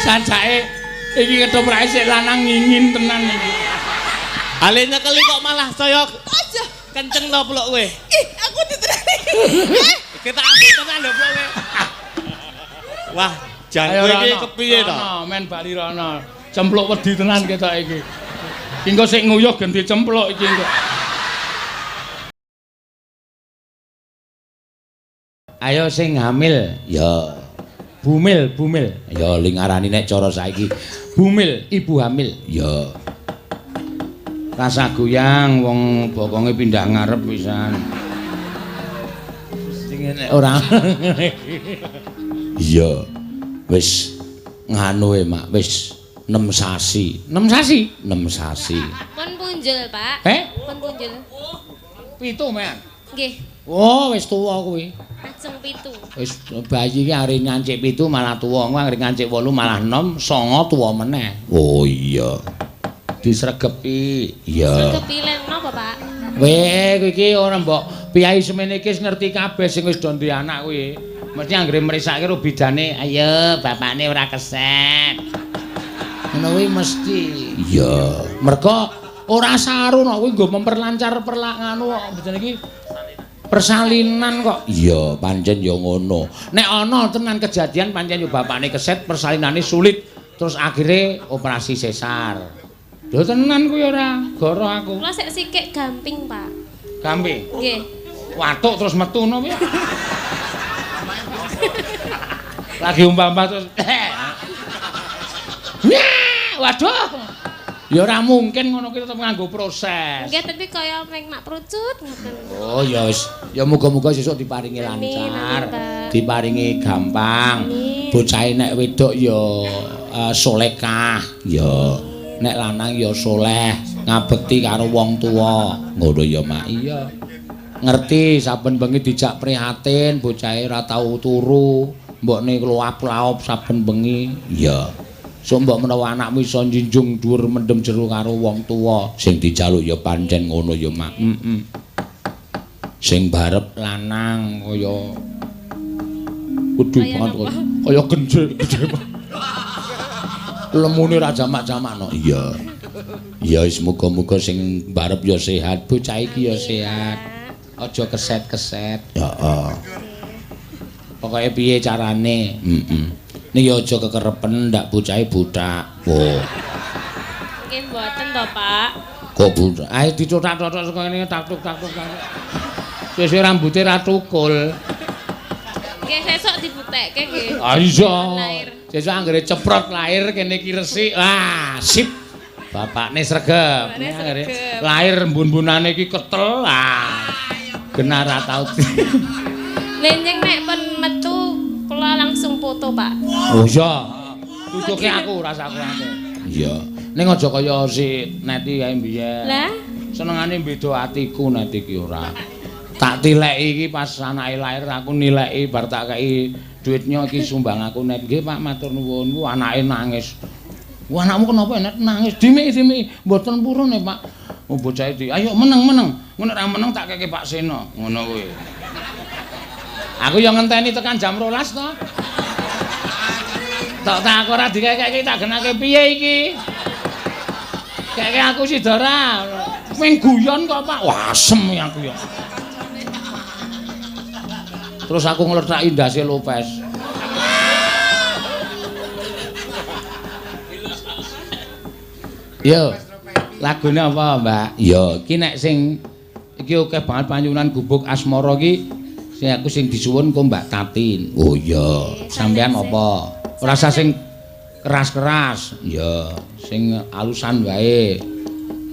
Sajake iki ketoprake sik lanang ngingin tenan iki. Ale nyekeli kok malah saya Aja. kenceng to pluk kowe. Ih, aku diterani. Kita ambil tenan lho pluk kowe. Wah, jan kowe iki kepiye to? Rono, men bali rono. Cempluk wedi tenan ketok iki. Iki engko sik nguyuh ganti cempluk iki engko. Ayo sing hamil, ya. Bumil, bumil. Ya ling arani nek cara saiki. Bumil, ibu hamil. Ya. Rasa goyang wong bokonge pindah ngarep pisan. Sing nek ora. Iya. Wis nganu e, Mak, wis 6 sasi. 6 sasi? 6 sasi. Pun punjul, Pak. Eh? Pun punjul. 7, Men. Nggih, Oh, wis tuwa kuwi. ajeng 7. Wis bayi iki arep ngancik 7 malah tuwa, engko anggere ngancik 8 malah 6, 9 tuwa meneh. Oh iya. Disregepi. Iya. Sregepi len napa, Pak? Weh, kowe iki ora mbok piyai semene iki wis ngerti kabeh sing wis do duwe anak kuwi. Mesti anggere mrisake karo bidane, ayo bapakne ora keset. Ngono kuwi mesti. Iya. Mergo ora saru nek kuwi nggo memperlancar nganu kok bidane iki persalinan kok. Iya, pancen ya ngono. Nek ana tenan kejadian pancen yo bapakne keset, persalinane sulit, terus akhirnya operasi sesar. Lho tenan kuwi ora, goro aku. Kula sik sikik gamping, Pak. Gamping. Nggih. Watuk terus metu ngono piye? Lagi umpama terus. Wah, waduh. Ya ora mungkin ngono ki tetep nganggo proses. Nggih, tapi kaya meng mak prucut ngoten. Oh ya wis, ya muga-muga sesuk diparingi Amin, lancar, amin, Pak. diparingi gampang. Amin. Bocahe nek wedok ya solekah, ya. Nek lanang ya soleh, ngabekti karo wong tuwa. Ngono ya, Mak. Iya. Ngerti saben bengi dijak prihatin, bocahe ora tau turu, mbokne luap-laup saben bengi. Iya. Sok mbok menawa anakmu iso njinjung dhuwur mendem jero karo wong tuwa. Sing dijaluk ya pancen ngono ya, Mak. Heeh. Sing barep lanang kaya kudu Kaya banget napa? kaya genje gede banget. Lemune ra jamak-jamakno. Iya. Ya wis muga-muga sing barep ya sehat, bocah iki ya sehat. Aja keset-keset. Heeh. Pokoke piye carane? Heeh. Ning ya aja kekerepen ndak bocahe buthak. Oh. Nggih mboten to, Pak. Kok buthak? Ayo dicothak-cothok saka ngene taktuk-taktuk. Suwe-suwe rambuté ra tukul. Nggih sesuk dibutekke nggih. Ah iya. Lahir. Sesuk anggere ceprot lahir kene iki resik. Wah, sip. Bapakne sregep. Bapakne Anggere sregep. lahir mbun-mbunane iki ketel. Ah. Genah ra tau. Lenjeng nek pun metu kula langsung foto, Pak. Oh iya. Tutuke aku rasa kuwate. Iya. Ning aja kaya si Neti kae mbiyen. Lah, Senengane beda atiku Neti ki ora. Tak tileki iki pas anake lahir aku nileki bar tak kei duitnya iki sumbang aku Net. Nggih Pak matur nuwun. Ku anake nangis. Wah anakmu kenapa Net nangis? Dimiki dimiki. Mboten purun e Pak. Oh bocahe di. Ayo meneng meneng. Ngono ora meneng tak keke Pak Seno. Ngono kuwi. Aku yo ngenteni tekan jam 12 to. Tok tak aku ora dikekeki tak genake piye iki? Keke aku sida ora. Ming guyon kok Pak. Wah asem aku ya. Terus aku ngletaki ndase Lopez. Yo. Lagune apa, Mbak? Yo, iki nek sing iki akeh banget panyuwunan gubuk asmara iki sing aku sing disuwun kok Mbak Tatin. Oh iya, sampean apa? Ora usah sing keras-keras. Ya, sing alusan wae.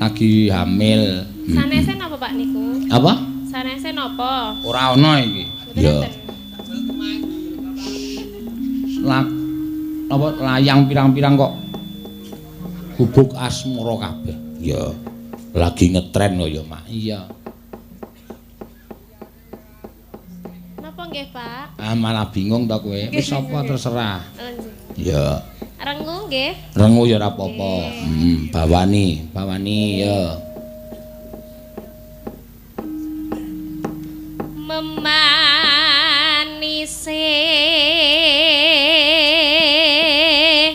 Lagi hamil. Sanese napa Pak niku? Apa? Sanese napa? Ora ana iki. Mboten Ya. enten. Lak apa layang pirang-pirang kok gubuk asmara kabeh. Ya. Lagi ngetren kok ya, Mak. Iya. Napa nggih, Pak? Ah malah bingung to kowe. Wis apa terserah. Oh, nggih. Ya. Rengu nggih. Rengu ya ora apa-apa. Bawani, bawani ya. Memanise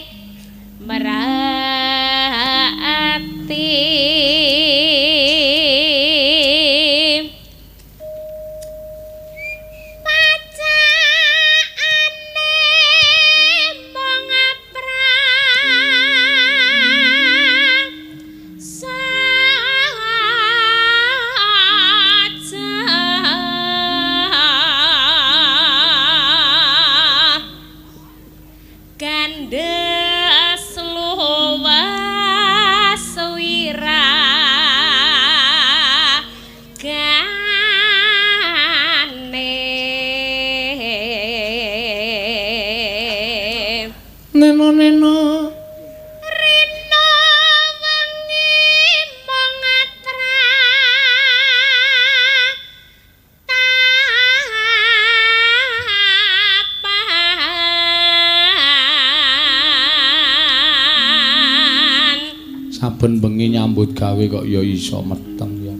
Saben bengi nyambut gawe kok ya iso meteng ya.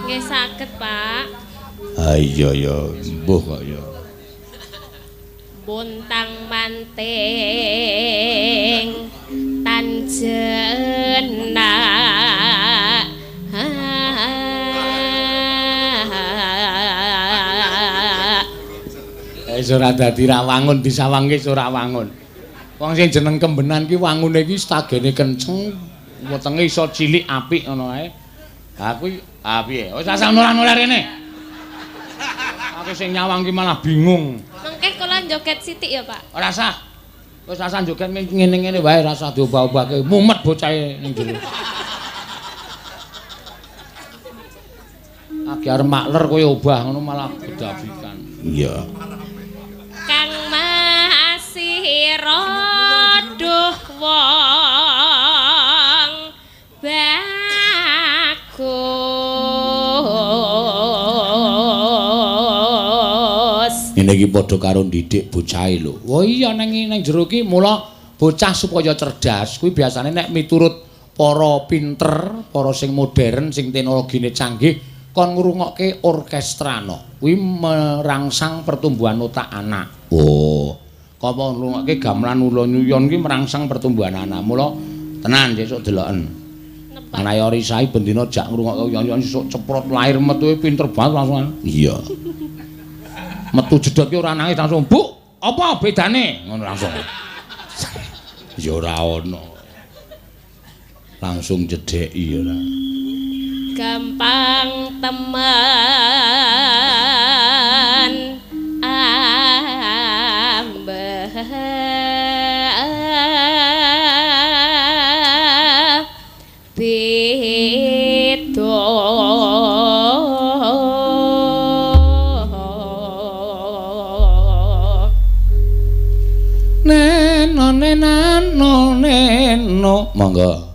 Nggih saged, Pak. Ah iya ya, mbuh kok ya. Bontang manting tan jenak. Wis ora dadi ra wangun disawangke ora wangun. Wong sing jeneng kembenan ki wangune ki stagene kenceng, wetenge iso cilik apik ngono ae. Ha kuwi ah piye? Wis asal noleh-noleh rene. Aku sing nyawang ki malah bingung. Mengke kula joget sithik ya, Pak. Ora sah. Wis asal joget ngene-ngene wae ora usah diobah-obahke. Mumet bocahe ning jero. Agi arep makler kowe obah ngono malah bedabikan. Iya. Kang masih roduh wong bagus. Ngene iki padha karo ndidik bocahe lho. Oh iya nang jero iki mula bocah supaya cerdas kuwi biasane nek miturut para pinter, para sing modern, sing teknologine canggih kon ngrungokke orkestrano. Kuwi merangsang pertumbuhan otak anak. Oh, apa ngrungokke gamelan ulo-nyuyon kuwi merangsang pertumbuhan anak. Mula tenan sesuk deloken. Anake Orisai bendina jak ngrungokke uyon-uyon sesuk ceprot lahir metuhe pinter banget langsung. Iya. Metu jedhot ki ora nangis langsung, "Bu, apa bedane?" Ngono langsung. Ya ora ono. Langsung jedheki ora. Gampang temen ambeh beda. Neno neno neno monggo.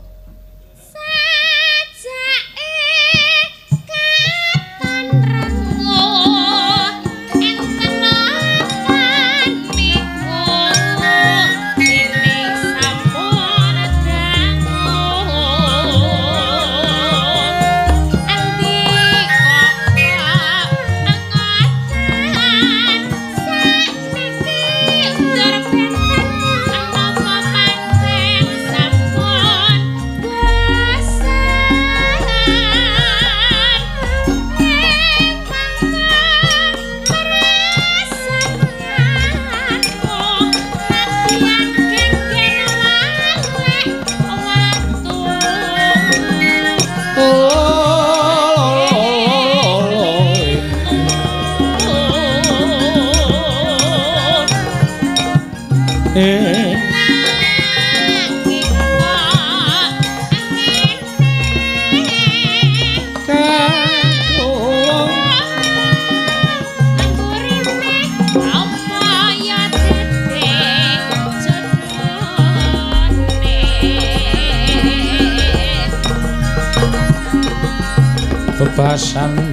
Bebasan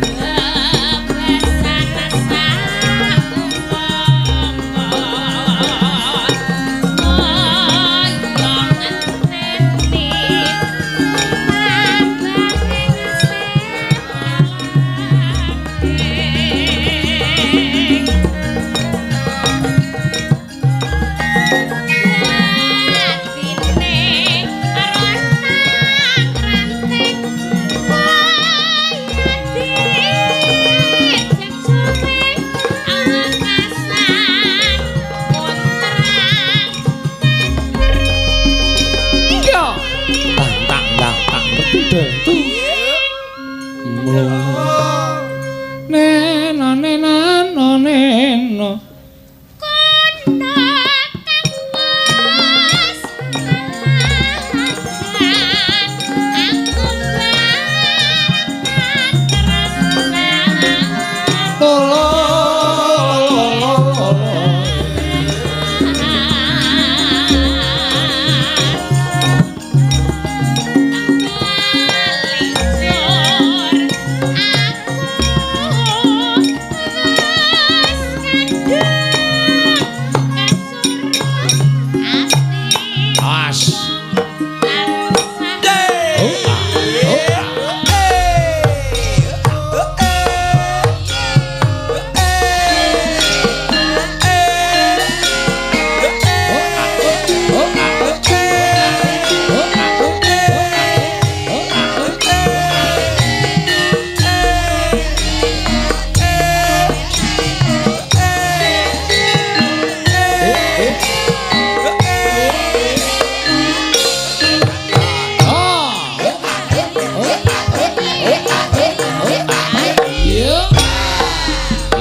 Atine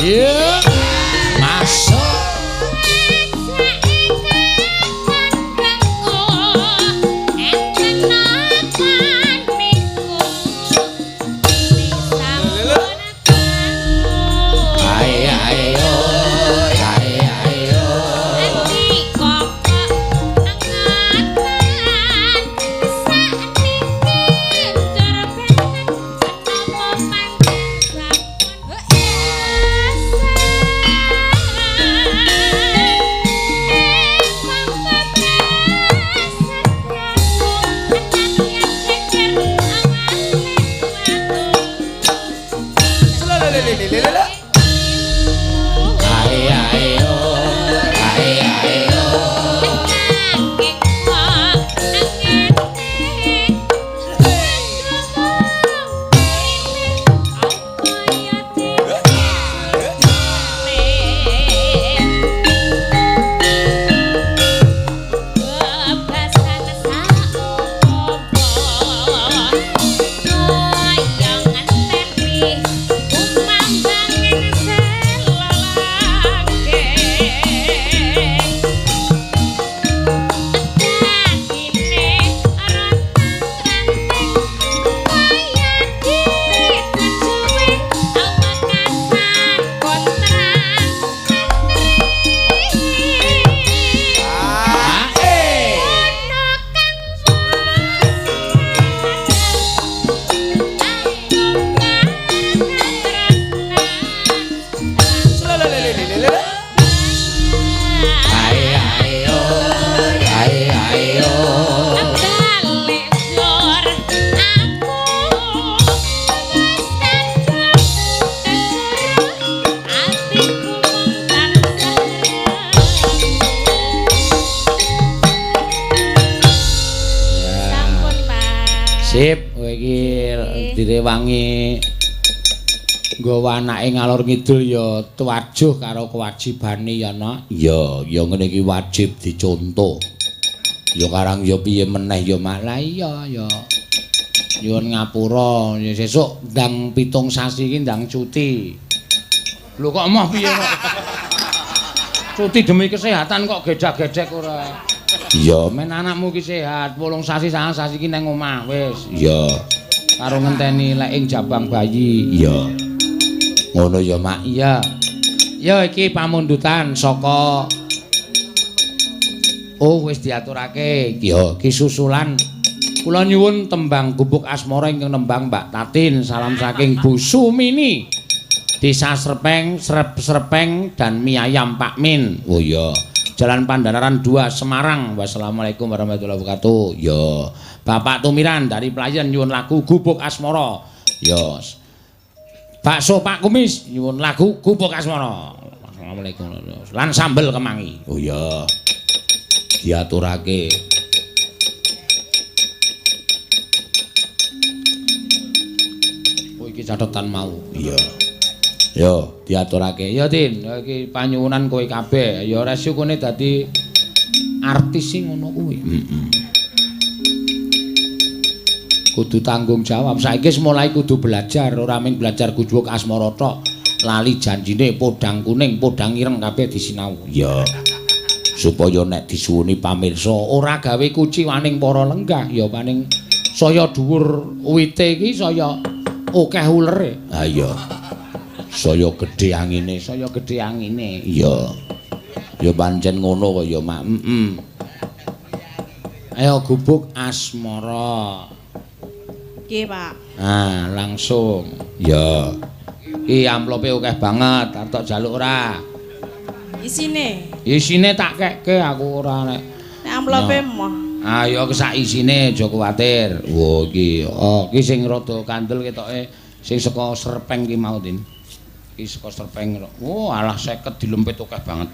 Iya. Masuk. Ae ae yo. Ae ae yo. Ae ae yo. Ae ae yo. Ae ae yo. Ae ae yo. Sip, kowe iki direwangi nggawa anake ngalor ngidul ya tuwajuh karo kewajibane ya, Nak. Iya, ya ngene iki wajib dicontoh. Ya karang ya piye meneh ya Mak. Lah iya ya. Nyuwun ngapura, ya sesuk ndang 7 sasi iki ndang cuti. Lho kok emoh piye kok? Cuti demi kesehatan kok gedak-gedek ora. Iya, men anakmu iki sehat, 8 sasi 9 sasi iki nang omah wis. Iya. Karo ngenteni lek ing jabang bayi. Iya. Ngono ya, Mak. Iya. Ya iki pamundutan saka Oh, wis diaturake. Ya, iki susulan. Kula nyuwun tembang Gubuk Asmara ingkang nembang Mbak Tatin. Salam saking Bu Sumini. Desa Srepeng, Srep-Srepeng dan Mie Ayam Pak Min. Oh iya. Jalan Pandanaran 2 Semarang. Wassalamualaikum warahmatullahi wabarakatuh. Ya. Bapak Tumiran dari Playen nyuwun lagu Gubuk Asmara. Ya. Bakso Pak Kumis nyuwun lagu Gubuk Asmara. Assalamualaikum. Lan sambel kemangi. Oh iya. Diaturake. Oh iki catetan mau. Iya. Yo, diaturake. Ya, Tin, iki panyuwunan kowe kabeh. Ya resikone dadi artis sing ngono kuwi. Heeh. Kudu tanggung jawab. Saiki wis mulai kudu belajar, ora mung belajar Gubuk Asmara tok. Lali janjine podang kuning, podang ireng kabeh disinau. Ya. Supaya nek disuwuni pamirsa ora gawe kuciwaning para lenggah, ya paning saya dhuwur wite iki saya akeh ulere. Ha iya. Saya gedhe angine, saya gedhe angine. Iya. Ya pancen ngono kok ya, Mak. Heeh. Ayo Gubuk Asmara. Nggih, Pak. Nah, langsung. Ya. Iki amplope akeh banget, arep tok jaluk ora? Isine. Isine tak kekke aku ora nek. Nek amplope moh. Ayo sak isine aja kuwatir. Wo iki, oh iki sing rada kandel ketoke sing saka Srepeng ki mau, Tin. Iki saka Srepeng. Oh, alah 50 dilempit akeh banget.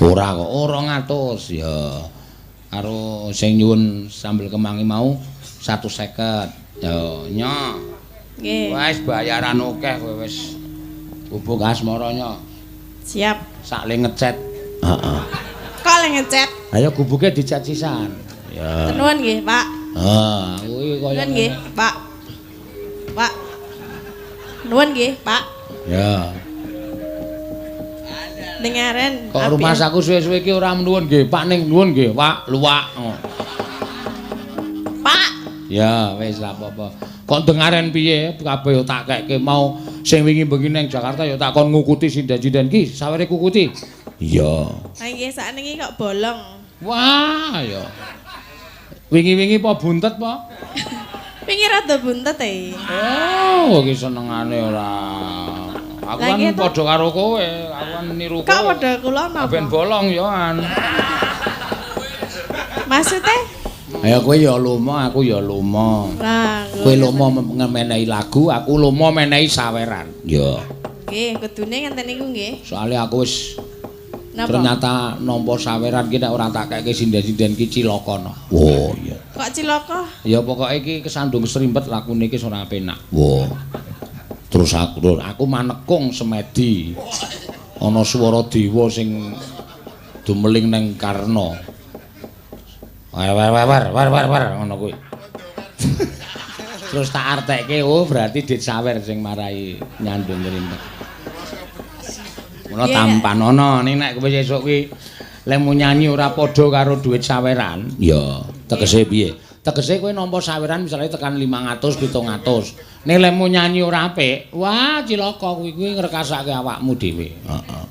Ora kok, 200 ya. Karo sing nyuwun sambel kemangi mau 150. Ya, nyo. Nggih. Wis bayaran akeh kowe wis. Gubuk Asmara nyo. Siap. Sak le ngecet. Heeh. Kok le ngecet? Ayo gubuke dicet sisan. Ya. Nuwun nggih, Pak. Ah, kuwi kaya Nuwun nggih, Pak. Pak. Nuwun nggih, Pak. Ya. Dengaren. Kok rumah saku suwe-suwe iki ora nuwun nggih, Pak ning nuwun nggih, Pak, luwak. Oh. Pak. Ya, wis ra apa-apa. Kok dengaren piye? Kabeh yo tak kekke mau sing wingi bengi ning Jakarta yo tak kon ngukuti sinden-sinden ki, sawere kukuti. Iya. Ha nggih sakniki kok bolong. Wah, ya. Wingi-wingi apa buntet apa? Wingi rada buntet e. Oh, iki senengane ora. Aku kan padha karo kowe, aku kan niru kowe. Kok padha kula napa? Ben bolong ya an. Maksude? Ayo kowe ya lomo, aku ya lomo. Lah, kowe lomo menehi lagu, aku lomo menehi saweran. Ya. Nggih, kudune ngenten niku nggih. Soale aku wis ternyata nampa saweran ki nek ora tak keke sinden-sinden ki cilaka no. Wah, iya. Kok cilaka? Ya pokoke iki kesandung srimpet lakune iki ora penak. Wah. Terus aku manekung semedi. Ana swara dewa sing dumeling nang Karna. War war war war war war ngono kuwi. Terus tak artekke, oh berarti dit sawer sing marai nyandung ngrimpet. Ngono tampanono ning nek kowe sesuk kuwi lemu nyanyi ora padha karo dhuwit saweran, ya tegese piye? Tegese kowe nampa saweran misale tekan 500 700. Nek lemu nyanyi ora apik, wah cilaka kuwi kuwi ngrekasake awakmu dhewe. Heeh.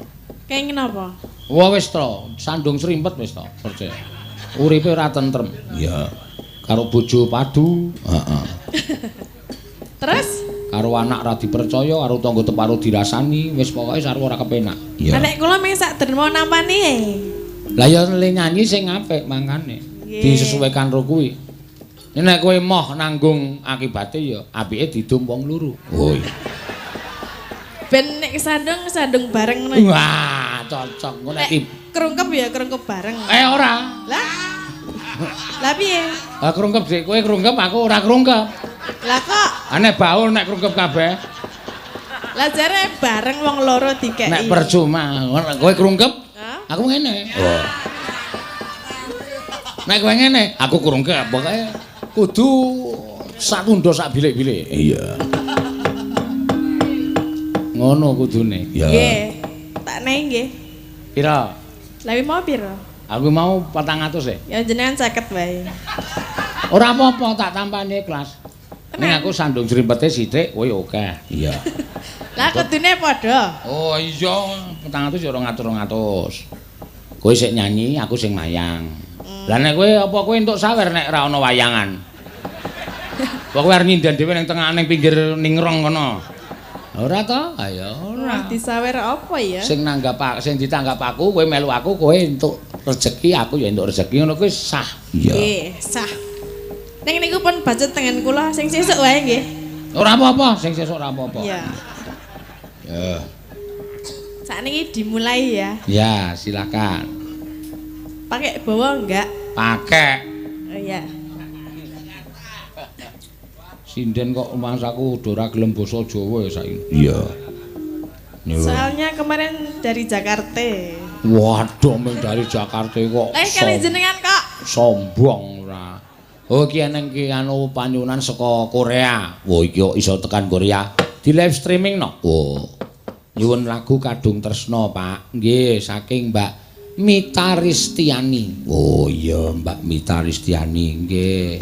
Kenging napa? Wah wis to, sandung srimpet wis to, percaya. Uripe ora tentrem. Iya. Karo bojo padu, heeh. Terus karo anak ra dipercaya, karo tangga teparo dirasani, wis pokoke sarwa ora kepenak. Iya. Nek kula mung sak derma nampani e. Lah ya le nyanyi sing apik mangkane. Disesuaikan ro kuwi. Nek kowe moh nanggung akibate ya apike didum wong loro. Oh iya. Ben nek sandung bareng ngono. Wah, cocok. Ngono nek krungkep ya krungkep bareng. Eh ora. Lah. Lah piye? Lah krungkep dik kowe krungkep aku ora krungkep. Lah kok? Ane baul nek krungkep kabeh. Lah jare bareng wong loro dikeki. Nek percuma, kowe krungkep, aku ngene. Oh. Nek kowe ngene, aku krungkep. Pokoke kudu satunda sak bilik-bilik. Iya. Ngono kudune. Ya. Nggih. Tak nehi nggih. Pira? Lah mau pira? Aku mau 400 e. Ya jenengan 50 wae. Ora apa-apa tak tampani ikhlas. Ning aku sandung srimpete sithik, kowe akeh. Iya. Lah kudune padha. Oh iya, 400 ya 200-200. Kowe sik nyanyi, aku sing mayang. Lah nek kowe apa kowe entuk sawer nek ora ana wayangan? Apa kowe arep nyinden dhewe ning tengah ning pinggir ningrong kono? Ora to? Ayo ora. Disawer apa ya? Sing nanggap sing ditanggap aku, kowe melu aku, kowe entuk rezeki, aku ya entuk rezeki ngono kuwi sah. Iya. Nggih, sah. Ning niku pun bacut tengen kula sing sesuk wae nggih. Ora apa-apa, sing sesuk ora apa-apa. Iya. Ya. Sakniki dimulai ya. Ya, silakan. Pakai bawa enggak? Pakai. Oh iya. Sinden kok masaku udah ora gelem basa Jawa ya saiki. Iya. Soalnya kemarin dari Jakarta. Waduh, mung dari Jakarta kok. Lah kali jenengan kok sombong ora. Oh iki eneng ki anu panyuwunan saka Korea. Wah iki kok iso tekan Korea. Di live streaming no. Oh. Nyuwun lagu Kadung Tresno, Pak. Nggih, saking Mbak Mita Ristiani. Oh iya, Mbak Mita Ristiani, nggih.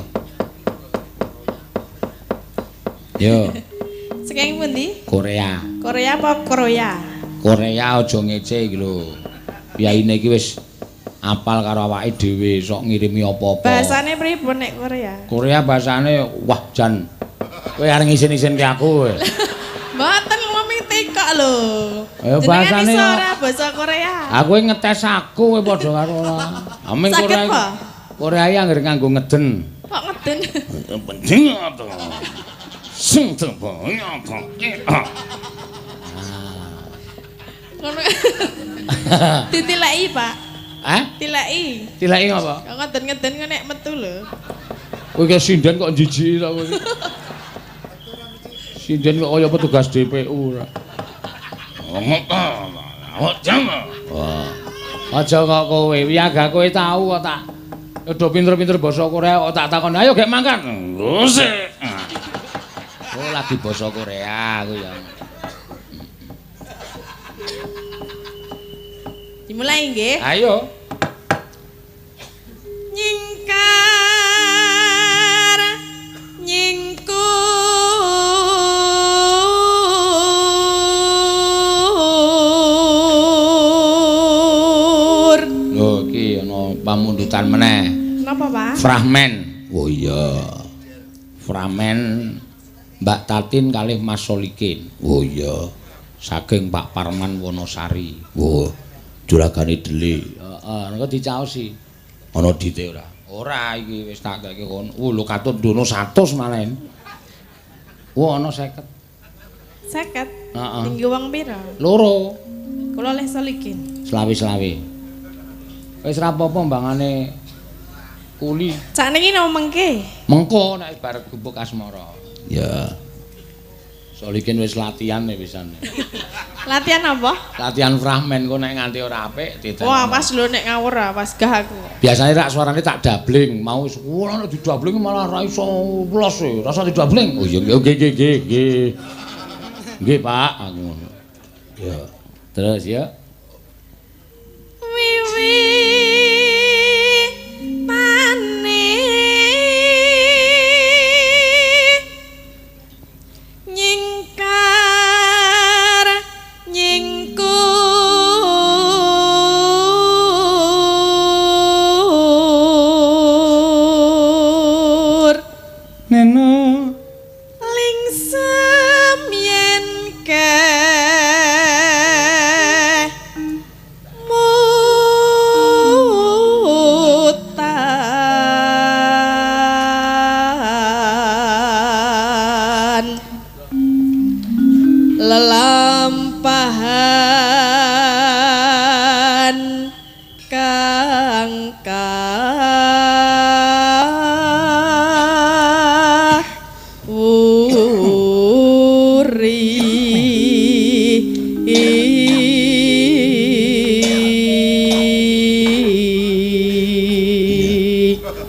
Yo. Saking pundi? Korea. Korea apa Korea? Korea aja ngece iki lho. Piyaine iki wis apal karo awake dhewe sok ngirimi apa-apa. Bahasane pripun nek Korea? Korea bahasane wah jan. Kowe arep ngisin-isinke aku kowe. Mboten ngomong tekok lho. Ayo bahasane ora basa Korea. Aku ngetes aku kowe padha karo ora. Aming Korea. Korea iki anggere nganggo ngeden. Kok ngeden? Penting to. Sing tebo apa? Ngono. Ditileki, Pak. Hah? Tileki. Tileki ngapa? Kok ngeden-ngeden kok nek metu lho. Kowe ki sinden kok jijiki ta kowe. Sinden kok kaya petugas DPU ora. Wah. Aja kok kowe, wiyaga kowe tau kok tak udah pinter-pinter basa Korea kok tak takon, ayo gek mangkat. Ngosek. lagi basa Korea aku ya. Dimulai nggih. Ayo. Nyingkar nyingkur. Lho iki ana pamundutan meneh. Napa, Pak? Fragmen. Oh iya. Fragmen Mbak Tatin kalih Mas Solikin. Oh iya. Saking Pak Parman Wonosari. Oh, juragane Dele. Heeh, engko dicaosi. Ana dite ora? Ora iki wis tak keke kono. Lho katut ndono 100 malah. Wah, ana 50. 50? Heeh. Tinggi wong pira? Loro. Kula oleh Solikin. Selawe-selawe. Wis ra apa-apa mbangane kuli. Sakniki napa mengke? Mengko nek bar gubuk asmara. Ya. Solikin wis latihan nek pisan. Latihan apa? Latihan fragmen kok nek nganti ora apik diten. Wah, pas lho nek ngawur pas gah aku. Biasane rak suarane tak dabling, mau wah nek didabling malah ra iso los e, rasa didabling. Oh iya nggih nggih nggih nggih. Nggih, Pak, aku ngono. Ya. Terus ya. Lelampahan kang kawuri.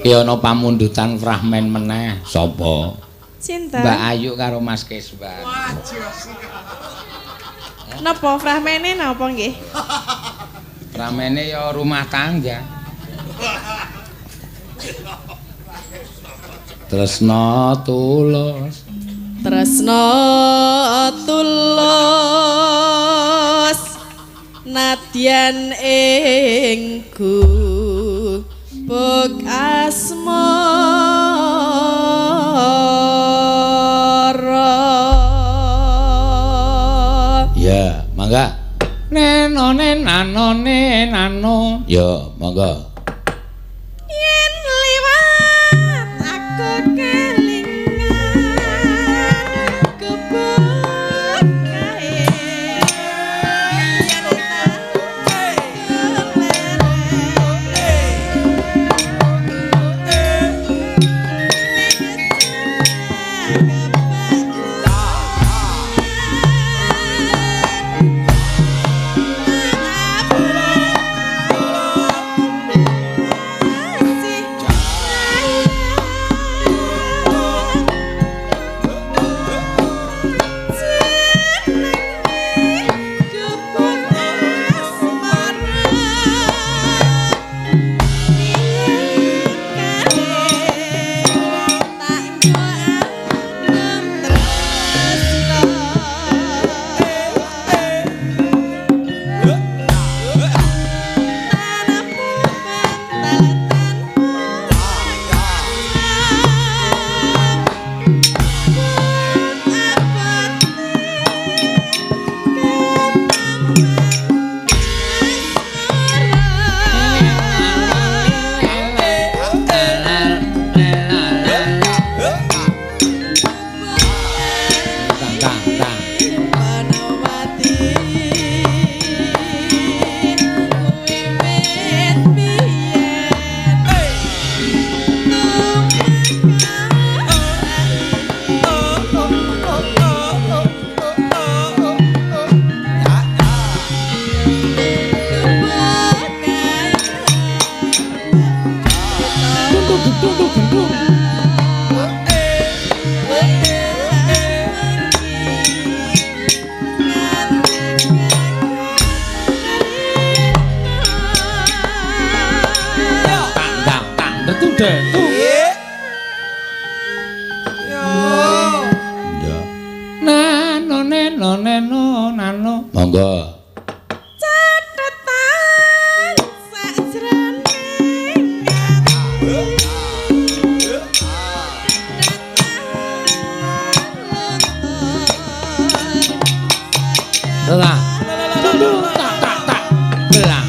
Ki ana pamundutan fragmen meneh. Sapa? Sinten? Mbak Ayu karo Mas Keswan. Napa fragmene napa nggih? Fragmene ya rumah tangga. Tresna tulus. Tresna tulus nadyan ing gubuk asmara. Ya, mangga. Neno nenano nenano. Ya, mangga. Yen liwat aku kelingan gubuk kae. Yen tak kelereng. Detu. Yo. Ya. Nano neno neno nano. Monggo. Catetan sajroning ati. Lah. Tak tak tak. Belang.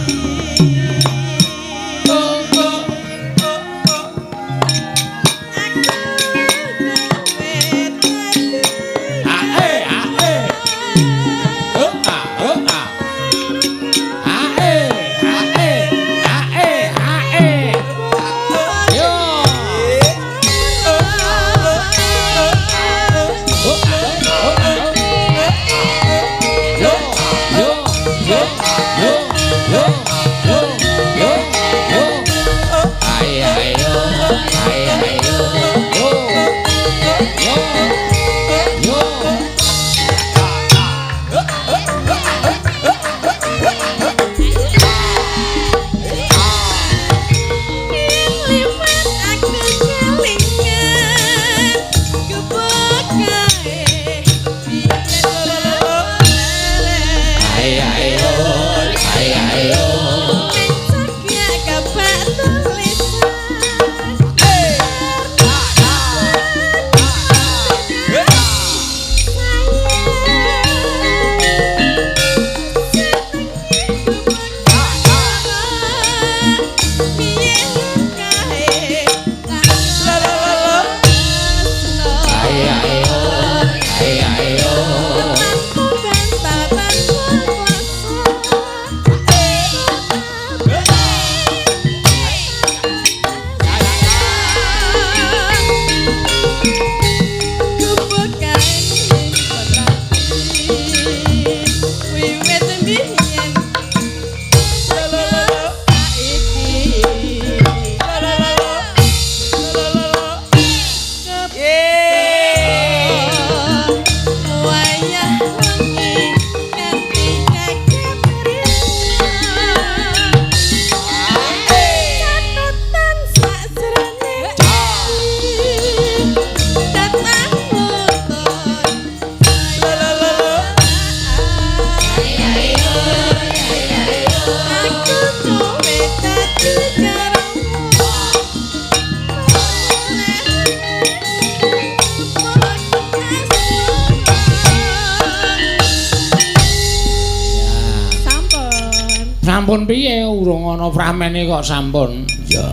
Sampun piye urung ana framene kok sampun. Ya.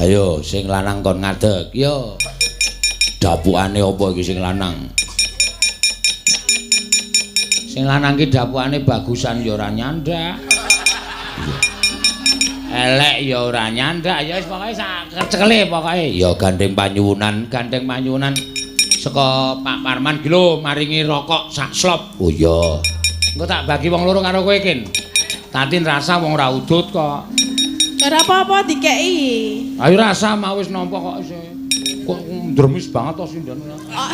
Ayo sing lanang kon ngadeg. Yo. Dapukane apa iki sing lanang? Sing lanang ki dapukane bagusan ya ora nyandak. Iya. Elek ya ora nyandak. Ya wis pokoke sak kecekele pokoke. Ya gandeng panyuwunan, gandeng panyuwunan saka Pak Parman ki lho maringi rokok sak slop. Oh iya. Engko tak bagi wong loro karo kowe, Kin. Tatin rasa wong ora udut kok. Ora apa-apa dikeki. Ayo rasa mau wis nampa kok isih. Kok ndremis banget to sinden. Oh,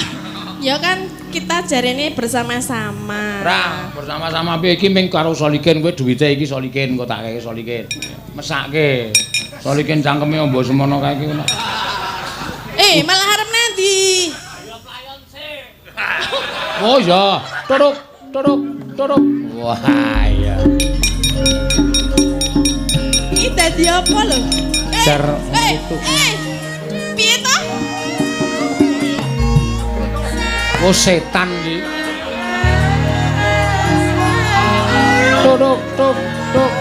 ya kan kita jarene bersama-sama. Ora, bersama-sama piye iki ming karo Solikin kowe duwite iki Solikin kok tak keke Solikin. Mesake. Solikin cangkeme ombo semono kae iki. Eh, malah arep nanti. Ayo playon sik. Oh iya, turuk turuk turuk. Wah iya. Iki dadi apa lho? Piye to? Oh setan iki. Tuk tuk tuk.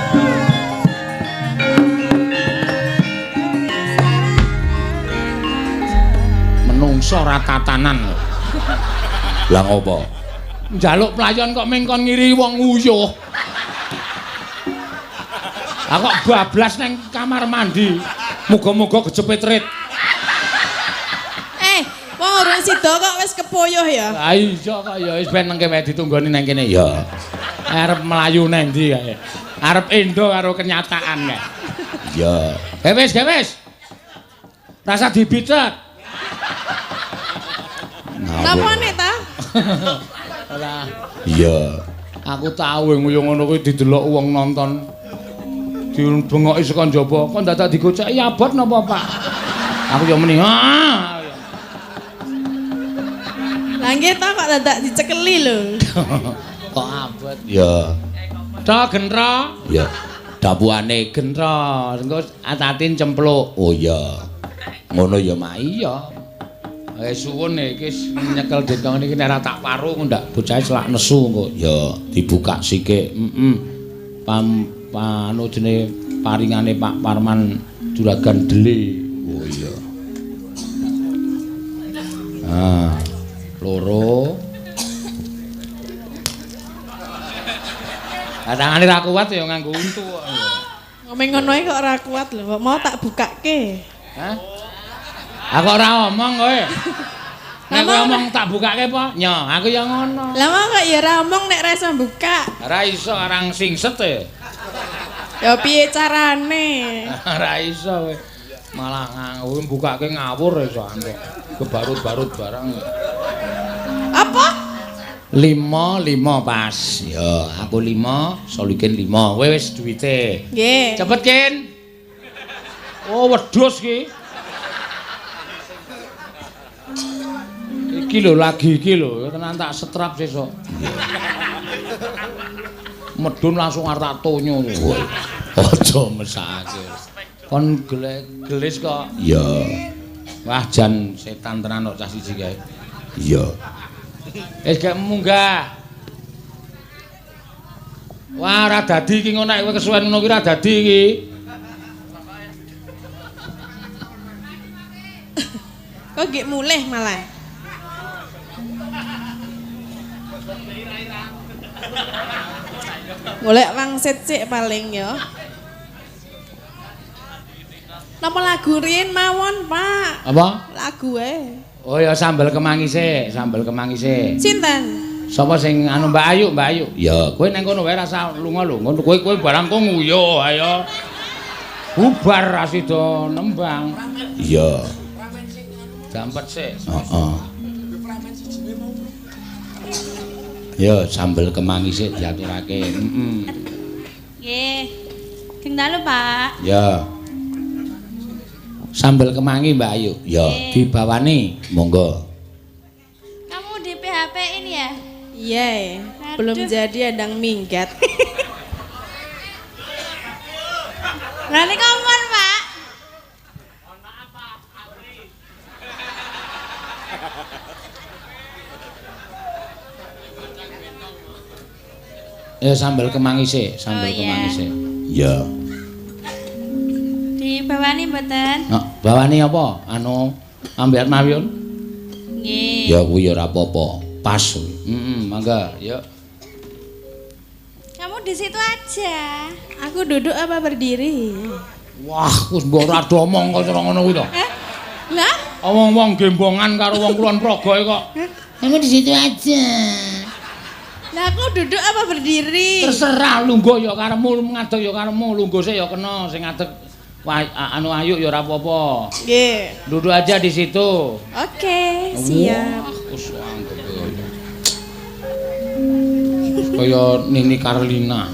Menungso ora tatanan lho. Lah ngopo? Njaluk playon kok mengkon ngiri wong nguyuh. Lah kok bablas nang kamar mandi. Muga-muga kejepit rit. Wong urung sida kok wis kepoyoh ya. Lah iya kok ya wis ben nang kene ditunggoni nang kene ya. Arep mlayu nang ndi kae. Arep endo karo kenyataan kae. Iya. Wis, wis. Rasa dibicet. Napane ta? Ora. Iya. Aku tau nguyuh ngono kuwi didelok wong nonton. Dibengoki saka njaba, kok dadak digoceki abot napa, Pak? Aku yo muni. Ah. Lah nggih to kok dadak dicekeli lho. Kok abot. Ya. Ta gentra. Ya. Dapuane gentra. Engko atatin cempluk. Oh iya. Ngono ya mak iya. Eh suwun iki nyekel dentong niki nek ora tak paru ndak bocahe selak nesu engko. Ya dibuka sikik. Heeh. Pam panu jenenge paringane Pak Parman Juragan Dele. Oh iya. Ah, loro. Lah tangane ra kuat ya nganggo untu kok. Ngomong ngono ae kok ora kuat lho, kok mau tak bukake. Hah? Aku ora omong kowe. Nek kowe omong tak bukake apa? Nyo, aku ya ngono. Lah mau kok ya ora omong nek ora iso buka. Ora iso arang singset e. Ya piye carane? Ora iso kowe. Malah nganggo bukake ngawur iso antuk. Kebarut-barut barang. Apa? 5 5 pas. Ya, aku 5, Solikin 5. Kowe wis duwite. Nggih. Cepet, Kin. Oh, wedhus ki. Iki lho lagi iki lho, tenan tak setrap sesuk. Medun langsung arep tak tonyo. Aja mesake. Kon gelis kok. Iya. Wah, jan setan tenan kok cah siji kae. Iya. Wis gak munggah. Wah, ora dadi iki ngono nek kowe kesuwen ngono ki ora dadi iki. Kok gek mulih malah. Golek wangsit sik paling ya. Napa lagu riyin mawon, Pak? Apa? Lagu ae. Oh ya sambel kemangi sik, sambel kemangi sik. Sinten? Sapa sing anu Mbak Ayu, Mbak Ayu? Ya, kowe nang kono wae rasa lunga lho. Ngono kowe kowe barang kok nguyuh ayo. Bubar ra sida nembang. Iya. Dampet sik. Heeh. Ya, sambel kemangi sik diaturake. Heeh. Nggih. Sing dalu, Pak. Ya. Sambel kemangi Mbak Ayu. Ya, dibawani. Monggo. Kamu di PHP ini ya? Iya. Belum jadi andang minggat. Lah niku ampun, Pak. Mohon maaf, Pak. Antri. Sambel kemangi sik, sambel kemangi sik. Iya. Dibawani mboten? Nah, bawani apa? Anu ambeat mawon. Nggih. Ya kuwi ya ora apa-apa. Pas. Heeh, mangga, yuk. Kamu di situ aja. Aku duduk apa berdiri? Wah, wis mbok ora do omong kok cara ngono kuwi to. Lah, omong wong gembongan karo wong Kulon Progo kok. Kamu di situ aja. Lah aku duduk apa berdiri? Terserah lungguh ya karepmu, ngadeg ya karepmu, lungguh sik ya kena sing ngadeg. Wah, anu Ayu ya ora apa-apa. Nggih. Duduk aja di situ. Oke, siap. Wah, wis anggep kaya Nini Karlina.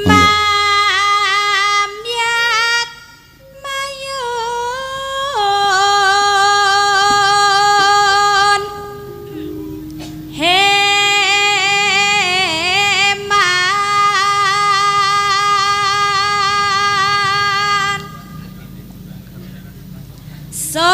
Mamyat mayun heman sowarane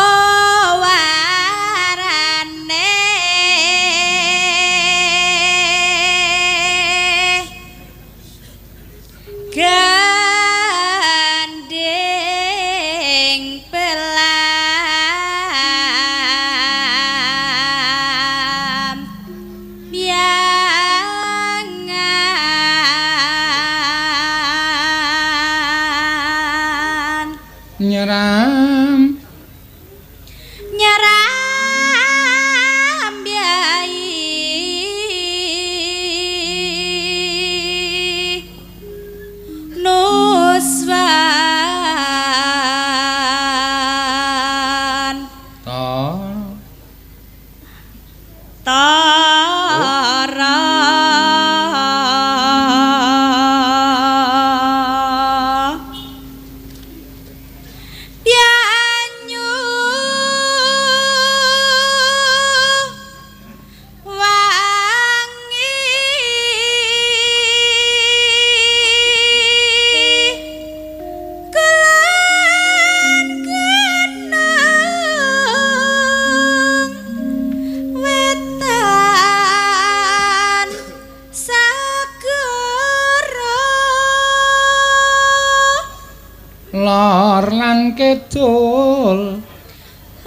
lan kidul.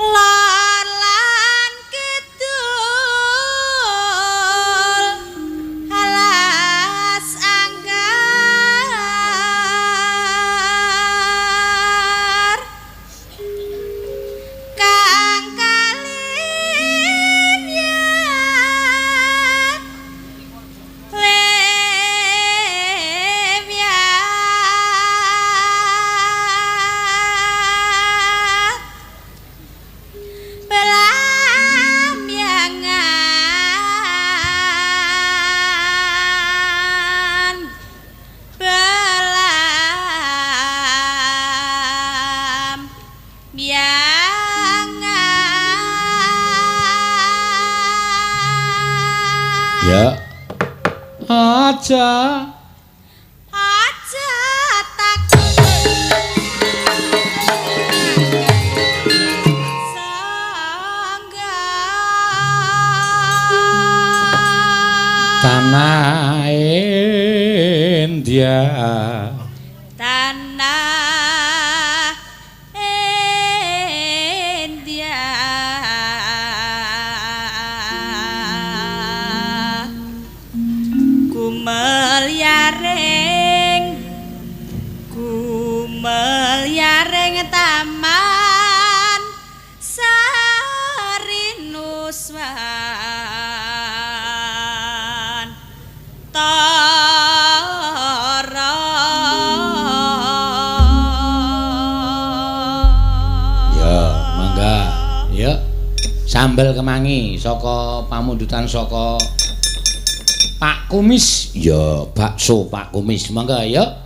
Lor lan kidul alas angker kang kalimyat limyat belamyangan belamyangan. Ya. Aja Aja takut sangga tanah India. Tanah India gumelyaring gumelyaring taman sarinuswan tara. Ya, mangga. Ya. Sambel kemangi saka pamundutan saka Pak Kumis. Ya, bakso Pak Kumis. Mangga ya.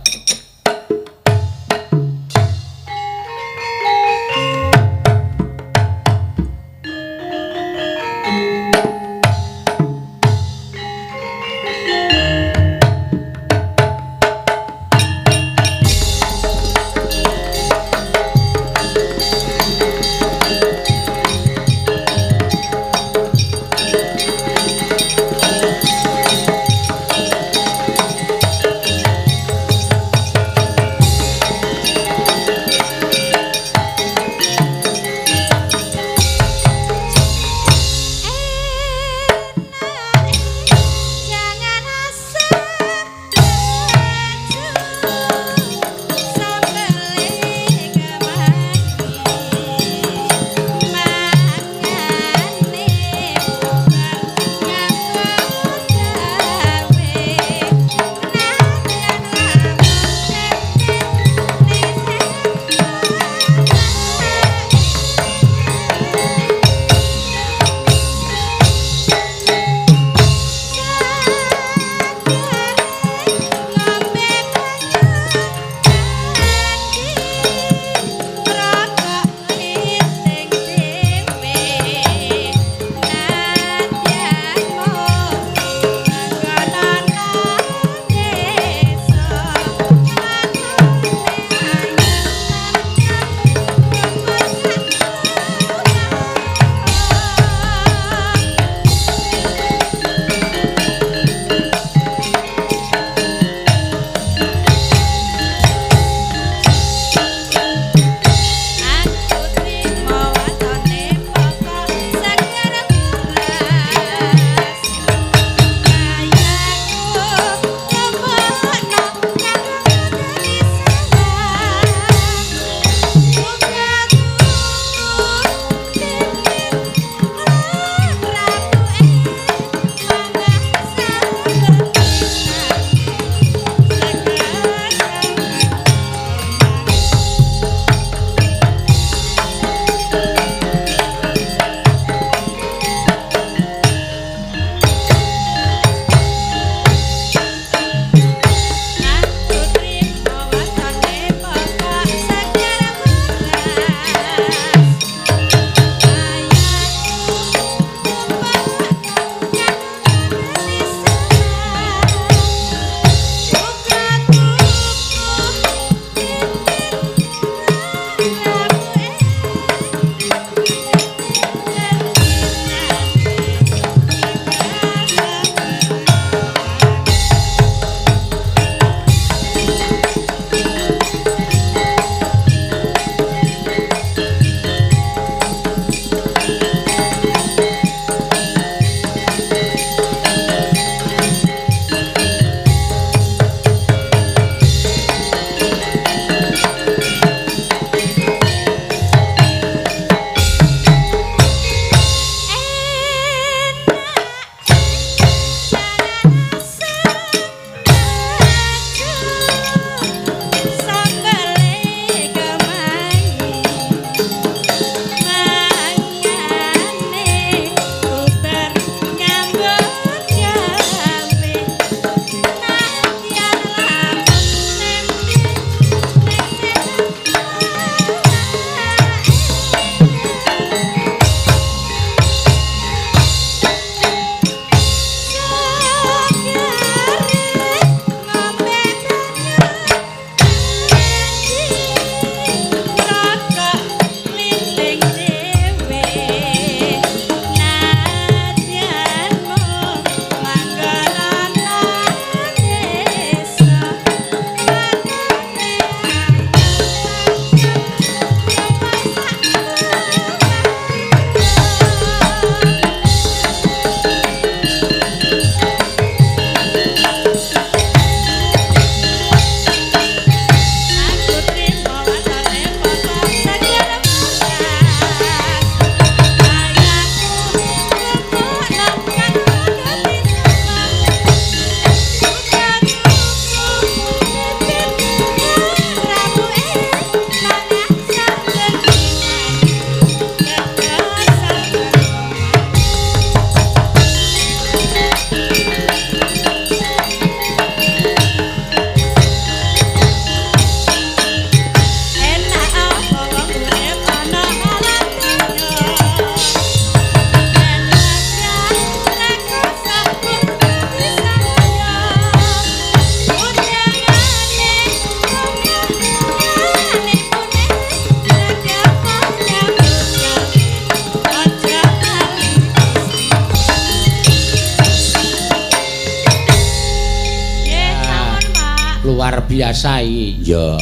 Luar biasa iki. Ya.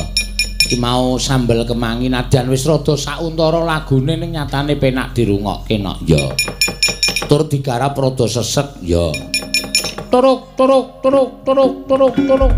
Iki mau sambel kemangi nadyan wis rada sauntara lagune ning nyatane penak dirungokke nok. Ya. Tur digarap rada sesek. Ya. Turuk turuk turuk turuk turuk turuk.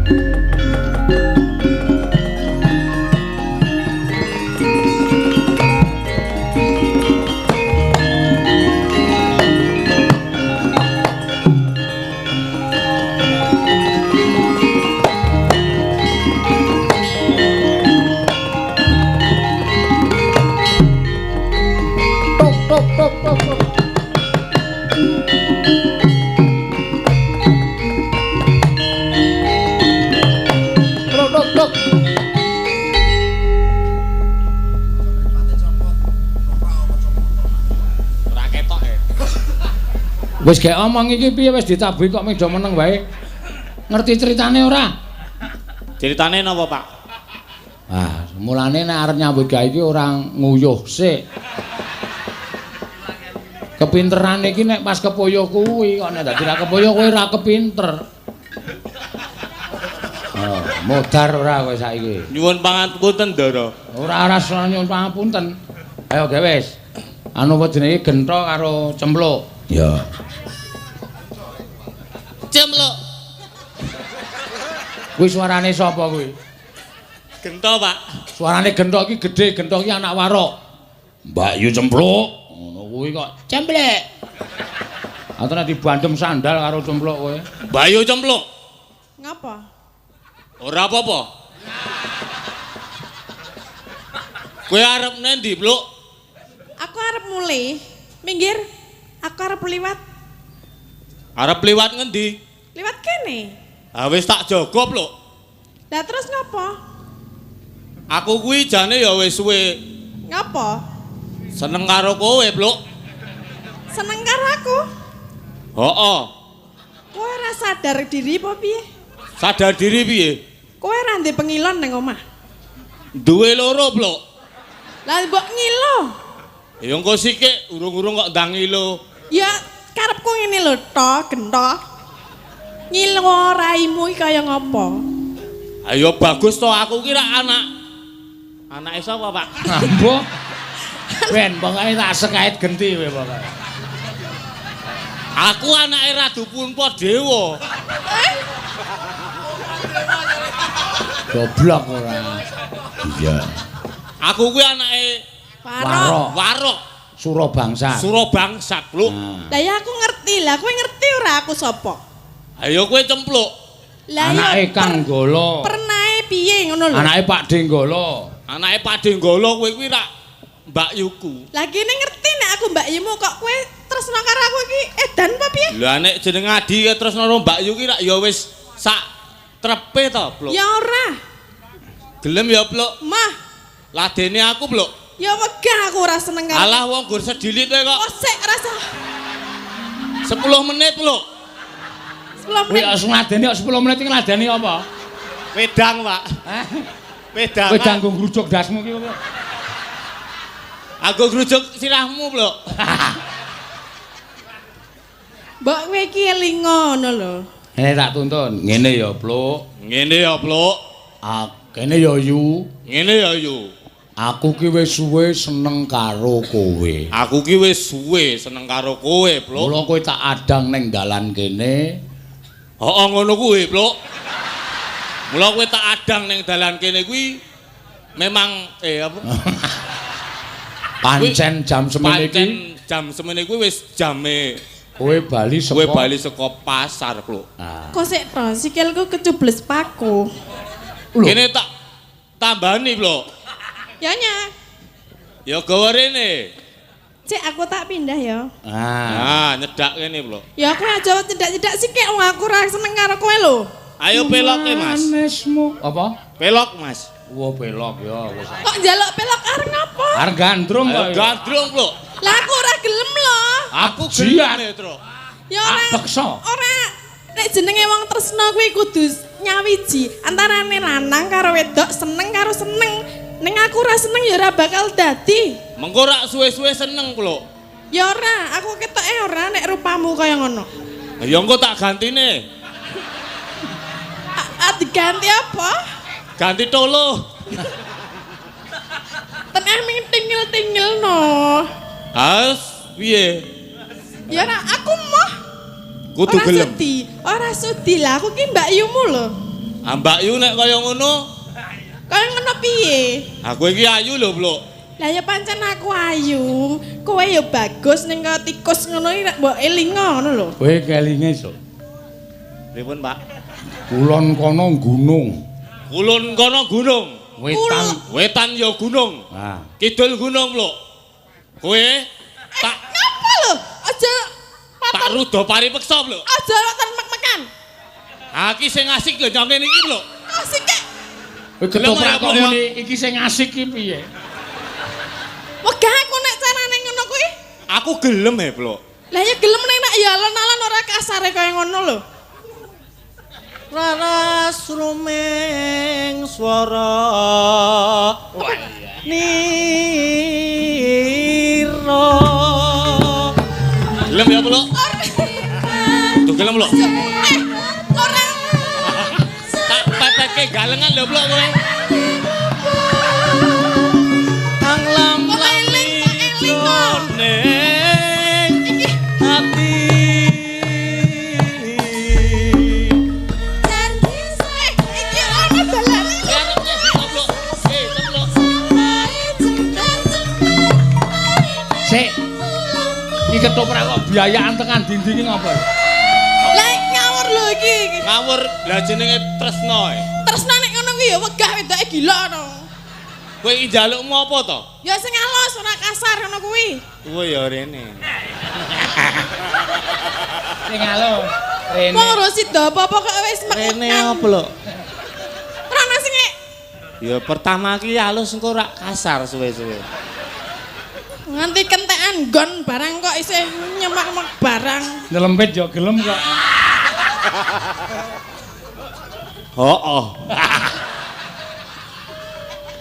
Wis gek omong iki piye wis ditabuhi kok mung do meneng wae. Ngerti ceritane ora? Ceritane napa, Pak? Ah, mulane nek arep nyambut gawe iki ora nguyuh sik. Kepinteran iki nek pas kepuyuh kuwi kok nek dadi ra kepuyuh kowe ora kepinter. Oh, modar ora kowe saiki. Nyuwun pangapunten, Ndara. Ora ora nyuwun pangapunten. Ayo gawe wis. Anu apa jenenge gentho karo cempluk. Ya. Cempluk. Kuwi suarane sapa kuwi? Gentho, Pak. Suarane gentho iki gedhe, gentho iki anak warok. Mbak Yu cempluk. Ngono kuwi kok cemplek. Atau nek dibandem sandal karo cempluk kowe. Mbak Yu cempluk. Ngapa? Ora apa-apa. Kowe arep nendi, Pluk? Aku arep mulih. Minggir. Aku arep liwat. Arep liwat ngendi? Liwat kene. Ha wis tak jaga, Pluk. Lah terus ngopo? Aku kuwi jane ya wis suwe. Ngopo? Seneng karo kowe, Pluk. Seneng karo aku? Heeh. Kowe ora sadar diri apa piye? Sadar diri piye? Kowe ora ndek pengilon nang omah. Duwe loro, Pluk. Lah mbok ngilo. Ya engko sikik urung-urung kok ndang ngilo. Ya karepku ngene lho to, gentho. Ngilo raimu iki kaya ngopo? Ayo bagus to aku ki rak anak. Anake sapa, Pak? Ambo. Ben pokoke tak sekait genti kowe pokoke. Aku anake Radu Puntadewa. Goblok ora. Iya. Aku kuwi anake Warok. Warok. Surabangsat. Surabangsat, Pluk. Lah ya aku ngerti, lah kowe ngerti ora aku sapa? Ayo kowe cempluk. Lah ya anake Kang Golo. Pernae piye ngono lho? Anake Pak Denggolo. Anake Pak Denggolo kowe kuwi rak Mbak Yuku. Lah kene ngerti nek aku Mbak Yumu kok kowe tresno karo aku iki edan apa piye? Lah nek jeneng Adi tresno karo Mbak Yu ki rak ya wis sak trepe to, Pluk. Ya ora. Gelem ya, Pluk. Mah. Ladene aku, Pluk. Ya wegah aku ora seneng karo. Alah wong gur sedilit kowe kok. Oh sik rasa. 10 menit, Pluk. 10 menit. Kuwi ngladeni kok 10 menit iki ngladeni apa? Wedang, Pak. Hah? Wedang. Wedang nggo ngrujuk dasmu ki apa? Aku ngrujuk sirahmu, Pluk. Mbok kowe iki eling ngono lho. Tak tuntun. Ngene ya, Pluk. Ngene ya, Pluk. Ah, kene ya, Yu. Ngene ya, Yu. Aku ki wis suwe seneng karo kowe. Aku ki wis suwe seneng karo kowe, Pluk. Mula kowe tak adang ning dalan kene. Heeh, ngono kuwi, Pluk. Mula kowe tak adang ning dalan kene kuwi memang apa? Pancen jam semene iki. Pancen jam semene kuwi wis jame kowe bali saka kowe bali saka pasar, Pluk. Ah. Kok sik to sikilku kecubles paku. Kene tak tambani, Pluk. Ya nya. Ya gawa rene. Cek aku tak pindah ya. Ah, nyedak kene, Pluk. Ya aku aja cedak-cedak sikik wong aku ora seneng karo kowe lho. Ayo peloke, Mas. Manismu. Apa? Pelok, Mas. Wah, pelok ya wis. Kok njaluk pelok areng apa? Areng gandrung kok. Gandrung, Pluk. Lah aku ora gelem lho. Aku gelem, Tru. Ya ora. Peksa. Ora. Nek jenenge wong tresno kuwi kudu nyawiji antarane lanang karo wedok, seneng karo seneng. Ning aku ora seneng ya ora bakal dadi. Mengko rak suwe-suwe seneng, Pluk. Ya ora, aku ketoke ora nek rupamu kaya ngono. Ya engko tak gantine. Ora diganti apa? Ganti tolo. Teneh ming tingil-tingil no. Has piye? Ya ora aku moh. Kudu Ora gelem. sudi. Ora sudi lah aku ki Mbak Yumu lho. Ah Mbak Yu nek kaya ngono, Kaya ngono piye? aku iki ayu lho, Blok. Lah ya pancen aku ayu. Kowe ya bagus ning kaya tikus ngono iki nek mbok elingo ngono lho. Kowe kelinge, Sok. Pripun, Pak? Kulon kono gunung, Kulon kono gunung, wetan. wetan ya gunung, Nah, kidul gunung, Blok. Kowe tak Ngapa lho? Aja tak paton rudo paripeksa, Blok. aja paton mek-mekan. Ha iki sing asik lho nyong kene iki, Blok. Asik kek. kowe Gelem ketoprak ora, kok Blok, ya? muni iki sing asik iki piye? Wegah aku nek carane ngono kuwi. Aku gelem e, Blok. Lah ya gelem nek nek ya alon-alon ora kasare kaya ngono lho. Raras rumeng swara nira. Gelem ya, Blok? Tuh gelem, Blok. Eh, ora Tak pepeke galengan lho, Blok kowe. Kang lam Kok eling, kok eling kok. ning Iki ati. iki ana dalane. Ya, Blok. Eh, Blok. Sik. Iki ketoprak kok biayaan tekan dinding iki ngapa? Lah ngawur lho iki. Ngawur lah jenenge tresno e. Tresno nek ngono kuwi ya wegah wedoke gila no. Kowe iki njalukmu apa to? Ya sing alus ora kasar ngono kuwi. Kowe ya rene. Sing alo. Rene. Wong ora sida apa-apa kok wis Rene mek-mekan. apa lho? Ora ana sing Ya pertama ki halus engko ora kasar suwe-suwe. nganti kentekan nggon barang kok isih nyemak-nyemak barang. Nyelempit ya gelem kok. Heeh.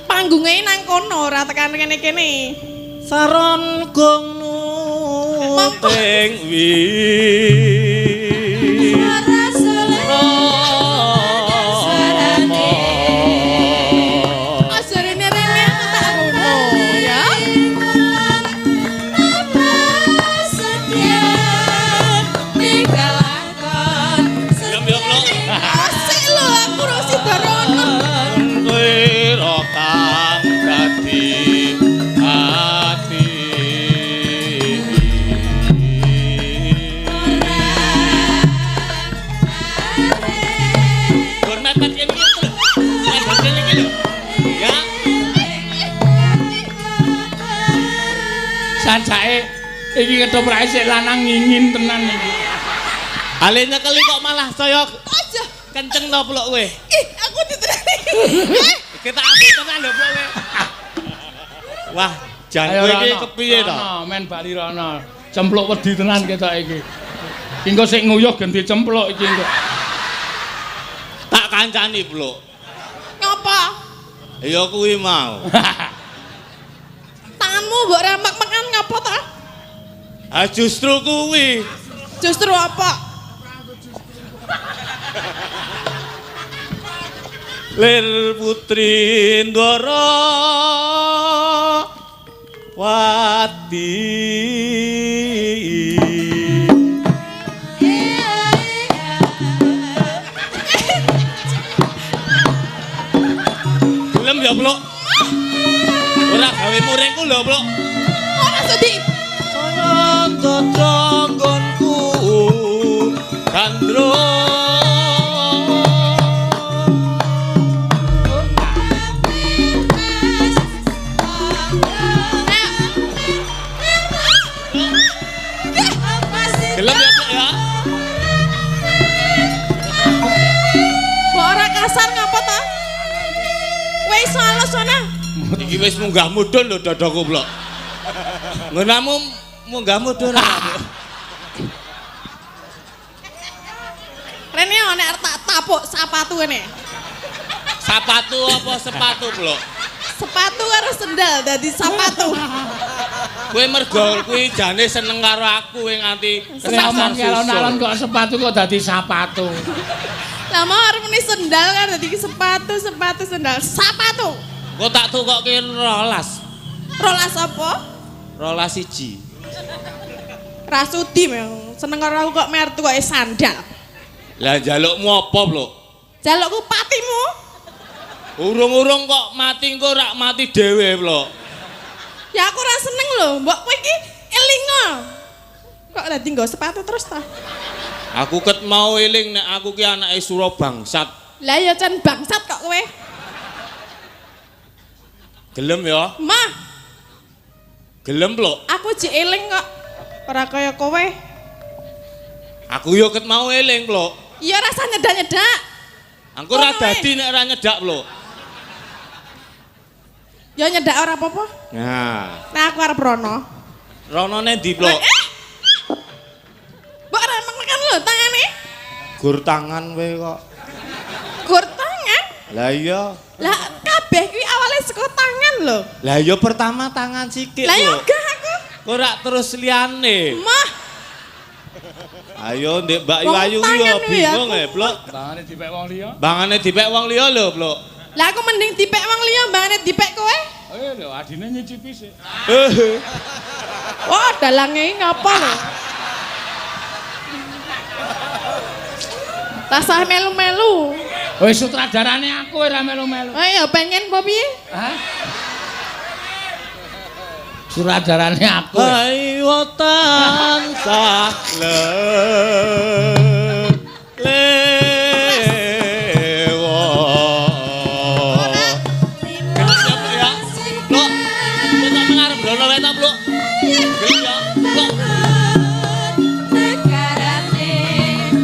Panggunge nang kono ora tekan kene-kene. Saron gong Ting wi. Aja rene-rene aku tak ngono ya. Gelem ya, Blok. Asik lho aku ora sida rono. Kowe ro kang dadi ati. Gur mepet kene iki lho. Mepet kene iki lho. Ya. Sajake iki ketoprake sik lanang ngingin tenan iki. Ale nyekeli kok malah saya Aja. kenceng to, Blok kowe. Ih, aku diterani. Eh, Kita ambil tenan lho, Blok kowe. Wah, jan kowe iki kepiye to? Rono, men bali rono. Cempluk wedi tenan ketok iki. Iki engko sik nguyuh ganti cempluk iki engko. Tak kancani, Blok. Ngopo? Ya kuwi mau. Tanganmu mbok remek-mekan ngopo ta? Ah justru kuwi. Justru apa? Lir putri Ndara Wati. Gelem ya, Blok? Ora gawe muringku lho, Blok. Ora sudi. Saya dodro nggonku Gandrung. Gelem ya, Blok ya? Mbok ora kasar ngopo ta? Wis alus ana. Iki wis munggah mudhun lho dadaku, Blok. Nggonamu munggah mudhun ora, Blok? Rene nek arep tak tapuk sapatu kene. Sapatu apa sepatu, Blok? Sepatu karo sendal dadi sapatu. Kowe mergo kuwi jane seneng karo aku kowe nganti Nek omong kesasar alon-alon susul. kok sepatu kok dadi sapatu. Lah mau arep muni sendal kan dadi sepatu, sepatu sendal, sepatu. Kok tak tukokke 12. 12 apa? 12 1. Rasudi memang. Seneng karo aku kok mer tukoke sandal. Lah njalukmu apa, Blok? Jalukku patimu. Urung-urung kok mati engko rak mati dhewe, Blok. Ya aku ora seneng lho, mbok kowe iki elingo. Kok dadi nggo sepatu terus ta? Aku ket mau eling nek aku ki anake Sura bangsat. Lah ya can bangsat kok kowe. Gelem ya? Mah, Gelem, Blok. aku jek eling kok. Ora kaya kowe. Aku yo ket mau eling, Blok. Ya rasa nyedak-nyedak. Aku ora Ngono wae. dadi nek ora nyedak, Blok. Ya nyedak ora apa-apa. Nah, Nah aku arep rono. rono ndi, Blok? Eh! Mbok ora makan lho tangane. Gur tangan kowe kok. Gur tangan. Lah iya. Lah kabeh kuwi awale saka tangan lho. Lah iya pertama tangan sikik, Lah ya Blok. gah aku. Kok rak terus liyane. Mah, Ayo ndek Mbak Yu Wong Ayu kuwi tangan ya kuwi bingung aku. e, Blok. Tangane dipek wong liya. Bangane dipek wong liya lho, Blok. Lah aku mending dipek wong liya mbangane dipek kowe. Eh lho adine nyicipi sik. Wah, dalange iki ngapa lho? Tasah melu-melu. Wis sutradarane aku ora melu-melu. Oh ya pengen apa piye? Hah? Sutradarane aku. Ayo tansah lewo. Gelem ya, Blok. Kowe tak mengarep rono wae ta, Blok. Gelem ya, Blok.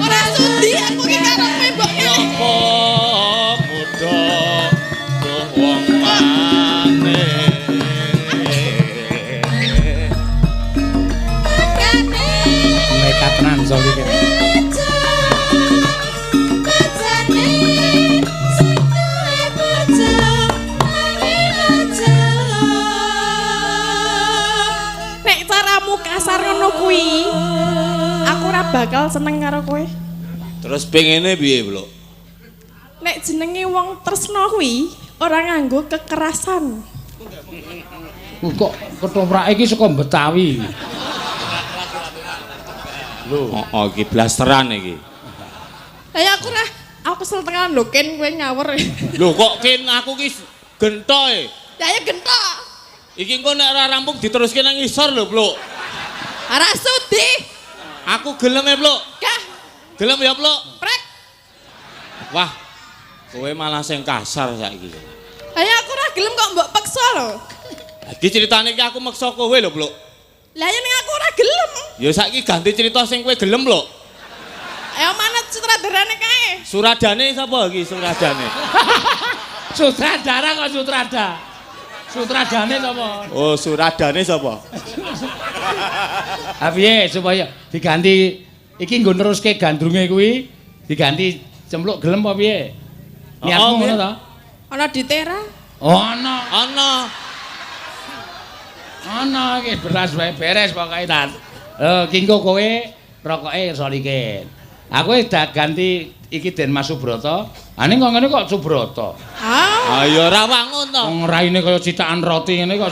Ora sudi aku ki karo kowe mbok ngene. Apa muda duh wong maneh. Nekat tenan so iki. Nek caramu kasar ngono kuwi, aku ora bakal seneng karo kowe. Terus pengene piye, Blok? Nek jenenge wong tresno kuwi ora nganggo kekerasan. Kok ketoprak iki saka Betawi. Lho, oh, iki blasteran iki. Lah ya aku ora aku kesel tenan lho Ken kowe ngawur. Lho kok ken aku ki gentoe. Ya ya gentok. Iki engko nek ora rampung diteruske nang ngisor lho, Blok. Ora sudi. Aku gelem e, Blok. Gah, Gelem ya, Blok. prek. Wah. Kowe malah sing kasar saiki. Lah ya aku ora gelem kok mbok peksa lho. Iki ceritane iki aku meksa kowe lho, Blok. Lah ya ning aku ora gelem. Ya saiki ganti cerita sing kowe gelem, Blok. Ayo mana sutradarane kae? Suradane sapa iki suradane? Sutradara kok sutrada. Sutradane sapa? Oh, suradane sapa? Ha piye supaya diganti iki nggo neruske gandrunge kuwi diganti cempluk gelem apa piye? Niatmu Oh, ngono piye? ta? Ana ditera. Oh, ana. Ana. Ana iki beras wae beres pokoke ta. Lho ki engko kowe rokoke solikin. Aku wis dak ganti iki Den Mas Subroto. Ah ning kok ngene kok Subroto. Ah, Ayo ora wangun to. Wong raine kaya citakan roti ngene kok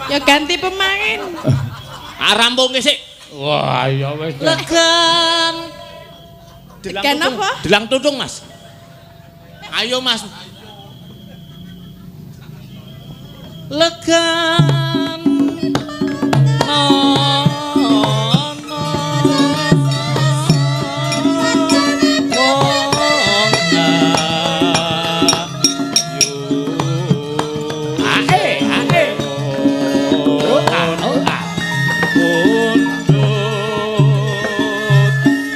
ya ganti pemain. Ah rampung sik. Wah, ya wis. Legan. Delang Legan tutung. apa? Delang tutung, Mas. Ayo, Mas. Legan. No, no. Wong ayu. Ae, ae. Oh, ah, oh, ah.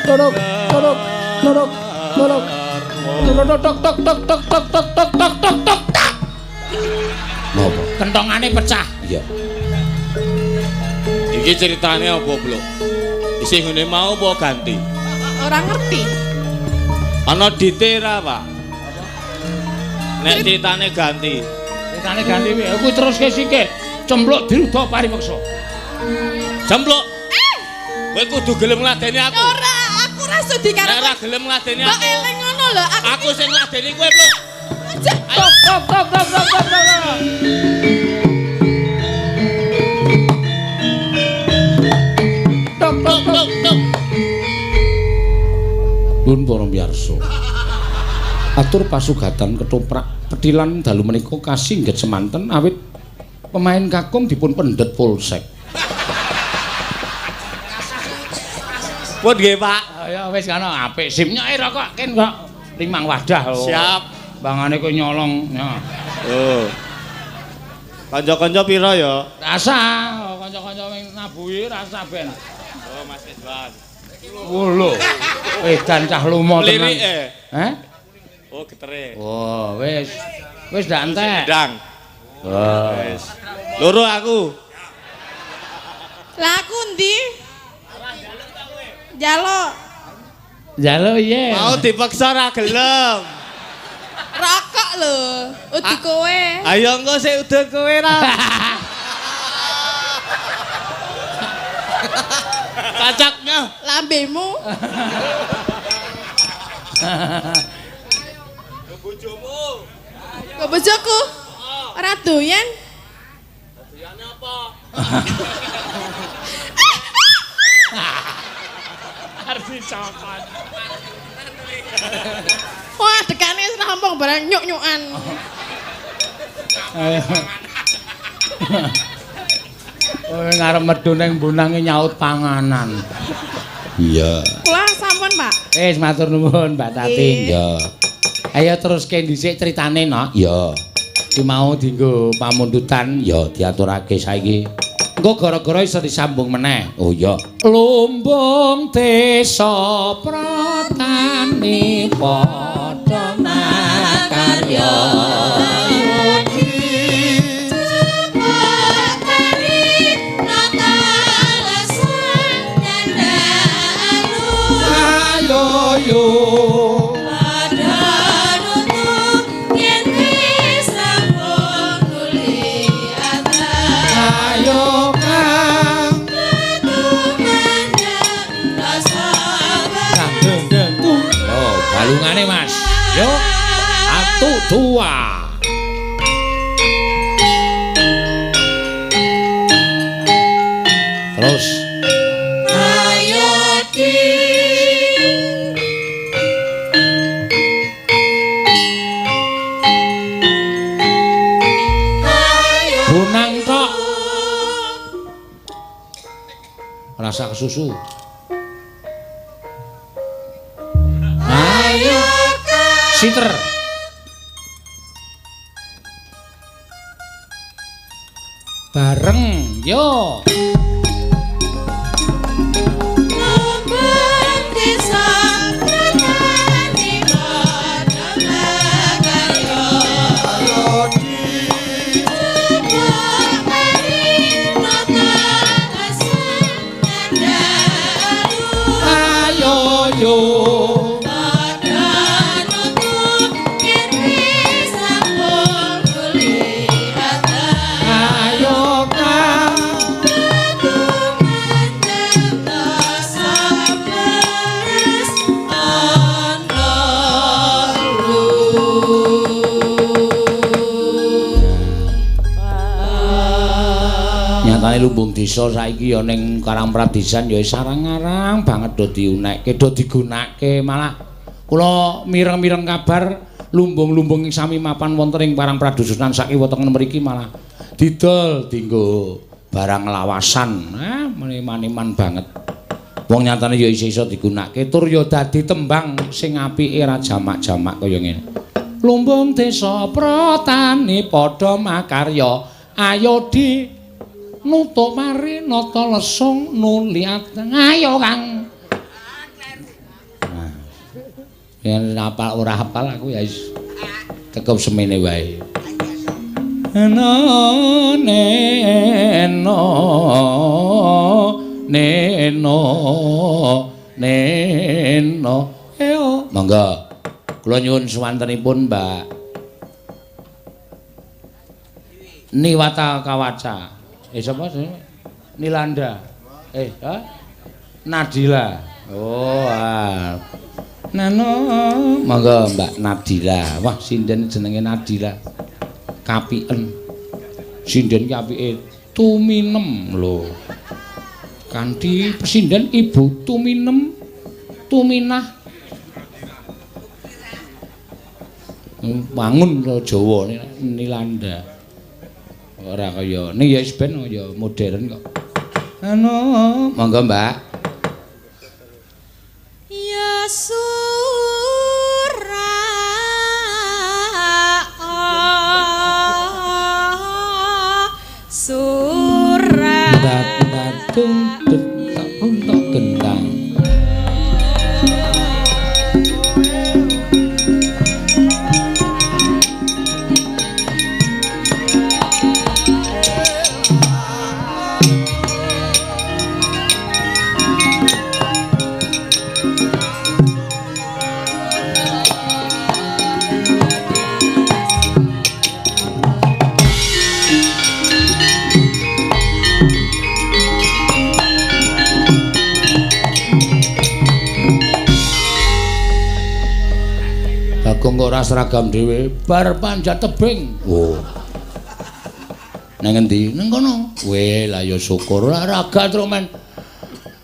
Torok, torok, torok, torok. Torok, tok, tok, tok, tok, tok, tok, tok, tok, tok, tok, tak. Napa? Kentongane pecah. Iya. Iki ceritane apa, Blok? Isih ngene mau apa ganti? Ora ngerti. Ana ditera, Pak. Nek ceritane ganti. Ceritane ganti piye? Aku teruske sikil. Cempluk diruda paripeksa. Jempluk. Kowe kudu gelem ngladeni aku. Ora, aku ora sudi karo Nek ora gelem ngladeni Mbok aku. eling ngono lho, Aku sing ngladeni kowe, Pluk. Aja. Top top top top top top. Top top Tuk tuk tuk. Nuwun para miyarsa. Atur pasugatan ketoprak petilan dalu menika kasingget semanten awit pemain kakung dipun pendhet polsek. Pun nggih, Pak. Ya wis ngono apik sip nyoke rokok ken kok limang wadah. Siap. Bangane kowe nyolong. Ya. Oh. Kanca-kanca pira ya? Rasa kanca-kanca sing nabuhi rasa ben. Oh, Mas Ridwan. Wo lho. Edan cah lumo tenan. Lirike. Heh? Oh, getere. Oh, wis. Wis ndak entek. Ndang. Oh. Wis. Loro aku. Lah aku endi? Njaluk. Njaluk piye? Mau dipaksa ra gelem. Rokok lho, udu kowe. Ayo engko sik udut kowe ra. Kacaknya. Lambemu. Bojomu. Kok bojoku? Ora doyan. Doyane apa? Arep dicokot. Wah, dekane wis rampung barang nyuk-nyukan. Ayo. Oh, ngarep medun ning bonange nyaut panganan. Iya. Kula sampun, Pak. Wis matur nuwun Mbak Tati. Iya. Ayo teruske dhisik critane, Nok. Iya. Ki mau dienggo pamundutan ya diaturake saiki. Engko gara-gara iso disambung meneh. Oh iya. Lumbung desa pratani padha makarya. Ayo yo. Ayo kang Oh, balungane Mas. Yo. 1 2. Terus. Ayo di. Bonang tok. Rasa kesusu. Ayo. Siter. Bareng, yo. Ayo yo. Ayo kang. Nyatane lumbung desa saiki ya ning Karangpradisan ya sarang-arang banget do diunekke, do digunake. Malah kula mireng-mireng kabar lumbung-lumbung ing sami mapan wonten ing Parangpradusunan sakiwa tengen mriki malah didol dienggo barang lawasan. Ah, meniman-iman banget. Wong nyatane ya isih iso digunakake tur ya dadi tembang sing apike ra jamak-jamak kaya ngene. Lumbung desa pratani padha makarya, ayo di nutuk mari nata lesung nuli ateng. Ayo Kang. Nah, yen apal ora hafal aku ya wis cukup semene wae. No ne no ne no ne no eo. Monggo. Kula nyuwun suwantenipun Mbak Niwata Kawaca. Sapa jenenge? Nilanda. Ha? Nadila. Oh, ah. Nano, monggo Mbak Nadila. Wah, sinden jenenge Nadila. Kapiken. Sinden ki apike Tuminem lho. Kanthi pesinden Ibu Tuminem Tuminah. Wangun Jawa Nilanda. Ora kaya ning ya wis ben ya modern kok. Anu, monggo Mbak. Ya surah surah tung tung gendang. Bagong kok ora seragam dhewe, bar panjat tebing. Oh. Nang endi? Nang kono. Weh, lah ya syukur olahraga tru men.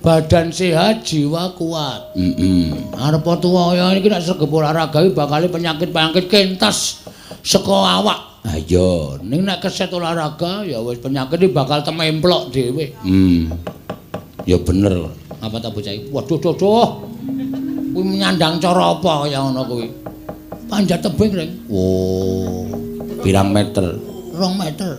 Badan sehat, jiwa kuat. Heeh. Arep tuwa kaya iki nek sregep olahraga iki bakal penyakit-penyakit kentas saka awak. Ha iya, ning nek keset olahraga ya wis penyakit iki bakal tememplok dhewe. Ya bener. Apa ta bocah iki? Waduh, duh, duh. Kuwi menyandang cara apa kaya ngono kuwi? Panjat tebing, Reng. Oh. Pirang meter? 2 meter.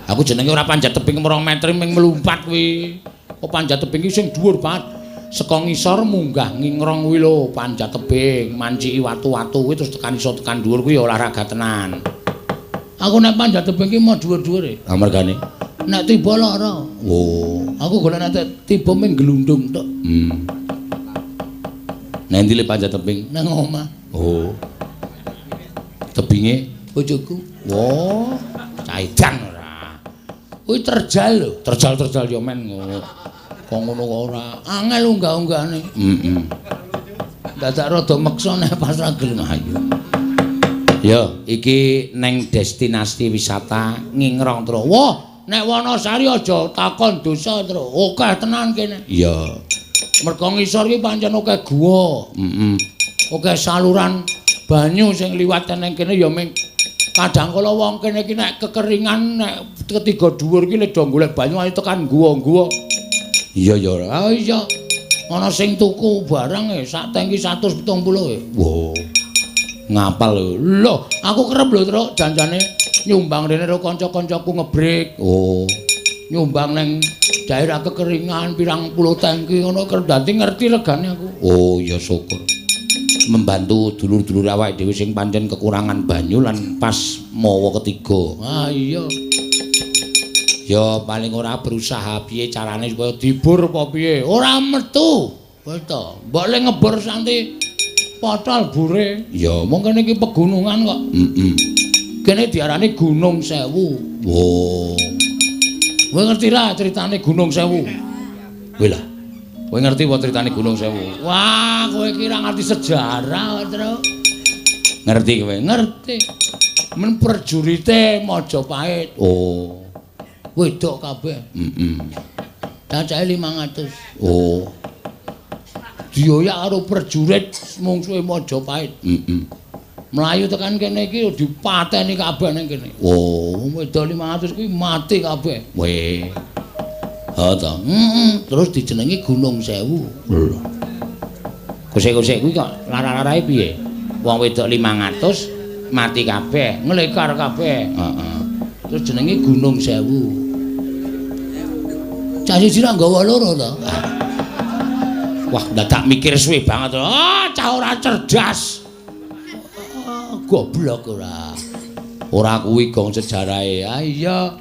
Aku jenenge ora panjat tebing 2 meter ming melumpat kuwi. Kok panjat tebing iki sing dhuwur banget. Saka ngisor munggah ngingrong kuwi lho, panjat tebing, manciki watu-watu kuwi terus tekan iso tekan dhuwur kuwi olahraga tenan. Aku nek panjat tebing iki mau dhuwur-dhuwure. Ha mergane nek tiba lara. Oh, aku golek nek tiba ming glundung tok. Nang endi le panjat tebing? Nang omah. Oh. Tebinge bojoku. Wah, caidan ora. Kuwi terjal lho, terjal-terjal yo men ngono. Kok ngono kok ora. Angel unggah-unggahane. Heeh. Dadak rada meksa nek pas ra gelem ayo. Yo, iki neng destinasi wisata Ngingrong, Tru. Wah, nek Wonosari aja takon dosa, Tru. Akeh tenan kene. Iya. Mergo ngisor iki pancen akeh guwa. Heeh. Akeh saluran banyu sing liwat nang kene ya ming kadang kala wong kene iki nek kekeringan nek ketiga dhuwur iki le do golek banyu ayo tekan guwa-guwa. Iya ya. Ah iya. Ana sing tuku barang e sak tangki 170 e. Wo. Ngapal lho. Lho, aku kerep lho, Truk, janjane nyumbang rene karo kanca-kancaku ngebrek. Oh. Nyumbang neng daerah kekeringan pirang puluh tangki ngono kerep dadi ngerti regane aku. Oh, ya syukur. Membantu dulur-dulur awake dhewe sing pancen kekurangan banyu lan pas mawa ketiga. Ah iya. Ya paling ora berusaha piye carane supaya dibur apa piye. Ora metu. Wis to. Mbok le ngebor santi potol bure. Ya mung kene iki pegunungan kok. Heeh. Kene diarani Gunung Sewu. Wo. Kowe ngerti ra critane Gunung Sewu? Kowe lah. Kowe ngerti apa critane Gunung Sewu? Wah, kowe iki ra ngerti sejarah, Tru. Ngerti kowe? Ngerti. Men prajurite Majapahit. Oh. Wedok kabeh. Heeh. Cacahe 500. Oh. Dioyak karo prajurit mungsuhe Majapahit. Heeh. Mlayu tekan kene iki dipateni kabeh ning kene. Oh, wedok 500 kuwi mati kabeh. Weh. Ha ta. Heeh, terus dijenengi Gunung Sewu. Lho. Kosek-kosek kuwi kok lara-larae piye? Wong wedok 500 mati kabeh, nglekar kabeh. Heeh. Terus jenenge Gunung Sewu. Cah siji ra nggawa loro to. Wah, dadak mikir suwe banget. Ah, cah ora cerdas. Goblok ora. Ora kuwi gong sejarahe. Ah iya.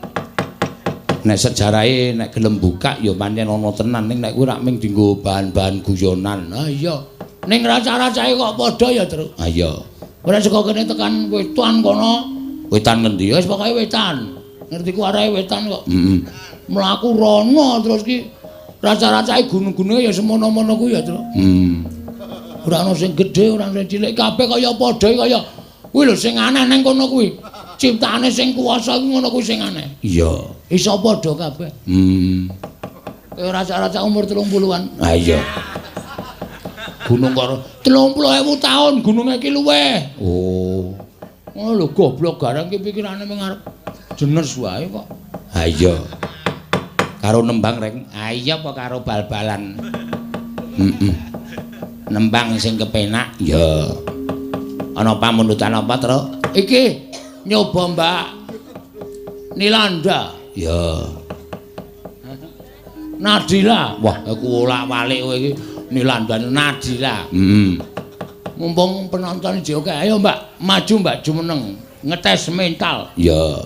Nek sejarahe nek gelem buka ya pancen ana tenan ning nek kuwi rak ming dienggo bahan-bahan guyonan. Ah iya. Ning raca-racahe kok padha ya, Tru. Ah iya. Ora saka kene tekan wetan kono. Wetan ngendi? Wis pokoke wetan. Ngerti ku arahe wetan kok. Heeh. Mlaku rono terus ki Raca-racake gunung-gununge ya semono-mono kuwi ya, Truk. Ora ana sing gedhe, ora ana sing cilik, kabeh kaya padha kaya kuwi lho sing aneh ning kono kuwi. Ciptaane sing kuwasa kuwi ngono kuwi sing aneh. Iya. Iso padha kabeh. Kaya raca-raca umur 30-an. Ha iya. Gunung karo 30.000 taun gununge iki luweh. Oh. Ngono lho goblok gareng ki pikirane mung arep jenes wae kok. Ha iya. Karo nembang reng. Ha iya apa karo bal-balan. Heeh. Nembang sing kepenak. Ya. Ana pamundutan apa, Truk? Iki nyoba Mbak Nilanda. Ya. Nadila. Wah, aku wolak-walik kowe iki. Nilanda Nadila. Heeh. Mumpung penonton jek akeh, ayo Mbak, maju Mbak jumeneng, ngetes mental. Ya.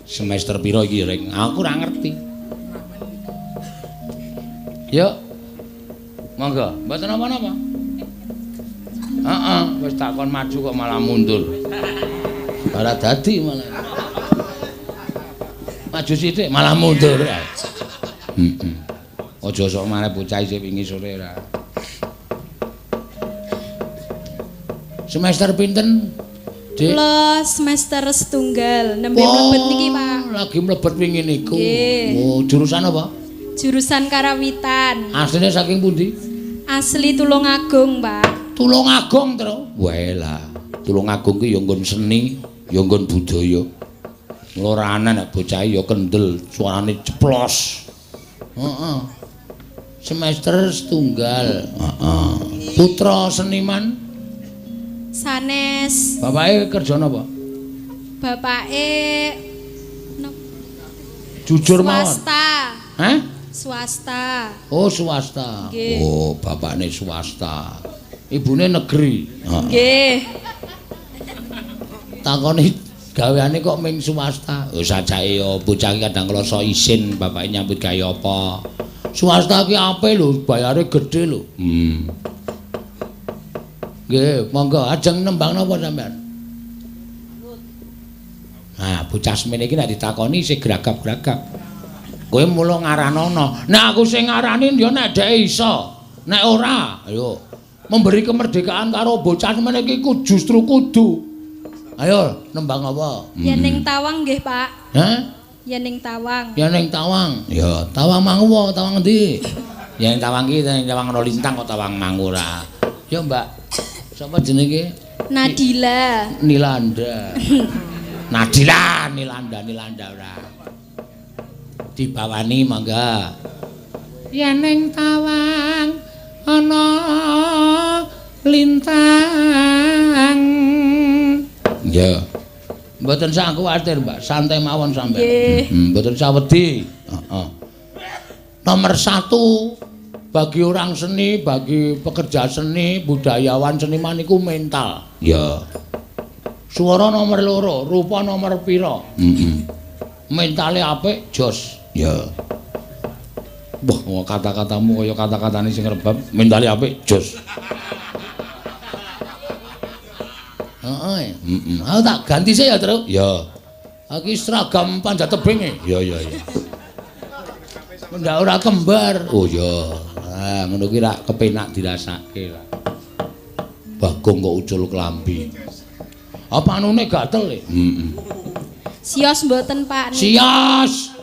Semester piro iki, Reng? Aku ora ngerti. Yuk. Monggo, mboten napa-napa. Heeh, wis takon maju kok malah mundur. Ora dadi malah. Maju sithik malah mundur. Heeh. Aja sok mareh bocah isih wingi sore ora. Semester pinten? Dik? Kula semester setunggal, nembe mlebet niki, Pak. Lagi mlebet wingi niku. Nggih. Oh, jurusan apa? Jurusan Karawitan. Asline saking pundi? Asli Tulungagung, Pak. Tulungagung, Tru. Wae lah. Tulungagung ki ya nggon seni, ya nggon budaya. Mula ora aneh nek bocah ya kendel, suarane ceplos. Heeh. Semester setunggal. Heeh. Putra seniman sanes. Bapake kerja napa? Bapake jujur mawon. Swasta. Hah? Swasta. Oh, swasta. Nggih. Oh, bapakne swasta. Ibune negeri. Nggih. Takoni gaweane kok ming swasta. Oh, sajake ya bocah iki kadang kala sok isin bapake nyambut gawe apa. Swasta ki ape lho, bayare gedhe lho. Nggih, monggo ajeng nembang napa sampean? Nah, bocah semene iki nek ditakoni isih gragap-gragap. Kowe mula ngaranono. Nek aku sing ngarani ya nek dheke iso. Nek ora, ayo memberi kemerdekaan karo bocah semene iki justru kudu. Ayo nembang apa? Yen ning Tawang nggih, Pak. Hah? Yen ning Tawang. Yen ning Tawang. Ya, Tawang Mangu apa Tawang endi? Yen Tawang iki yen Tawang ana lintang kok Tawang Mangu ora. Ya, Mbak. Sapa jenenge? Nadila. Nilanda. Nadila, Nilanda, Nilanda ora. Dibawani mangga. Yen ning Tawang ana lintang. Ya. Mboten sak kuwatir, Mbak. Santai mawon sampeyan. Nggih. Mboten sak wedi. Heeh. Nomor 1 bagi orang seni, bagi pekerja seni, budayawan, seniman iku mental. Ya. Suara nomor 2, rupa nomor pira? Heeh. Mentale apik, jos. Ya. Wah, kata-katamu kaya kata-katane sing rebab, mentale apik, jos. Heeh. Heeh. Aku tak ganti sik ya, Truk. Ya. Aku seragam panjat tebing e. Ya, ya, ya. Ndak ora kembar. Oh ya. Ah, ngono ki rak kepenak dirasake lah. Bagong kok ucul klambi. Apa anune gatel e? Heeh. Sios mboten, Pak. Sios.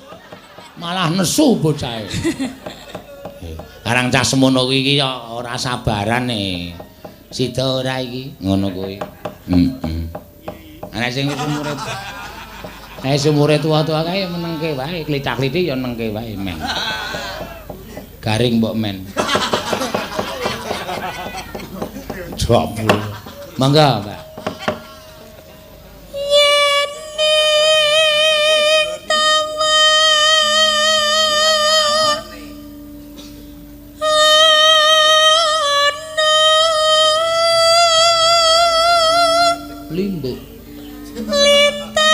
Malah nesu bocahe. Karang cah semono kuwi iki ya ora sabaran e. Sida ora iki ngono kuwi. Heeh. Ana sing wis umure. Nek umure tuwa-tuwa kae menengke wae, klithak-klithik ya nengke wae men. Garing mbok men. Jabul. Mangga, Mbak. Yen ning Tawang ana limbuk lintang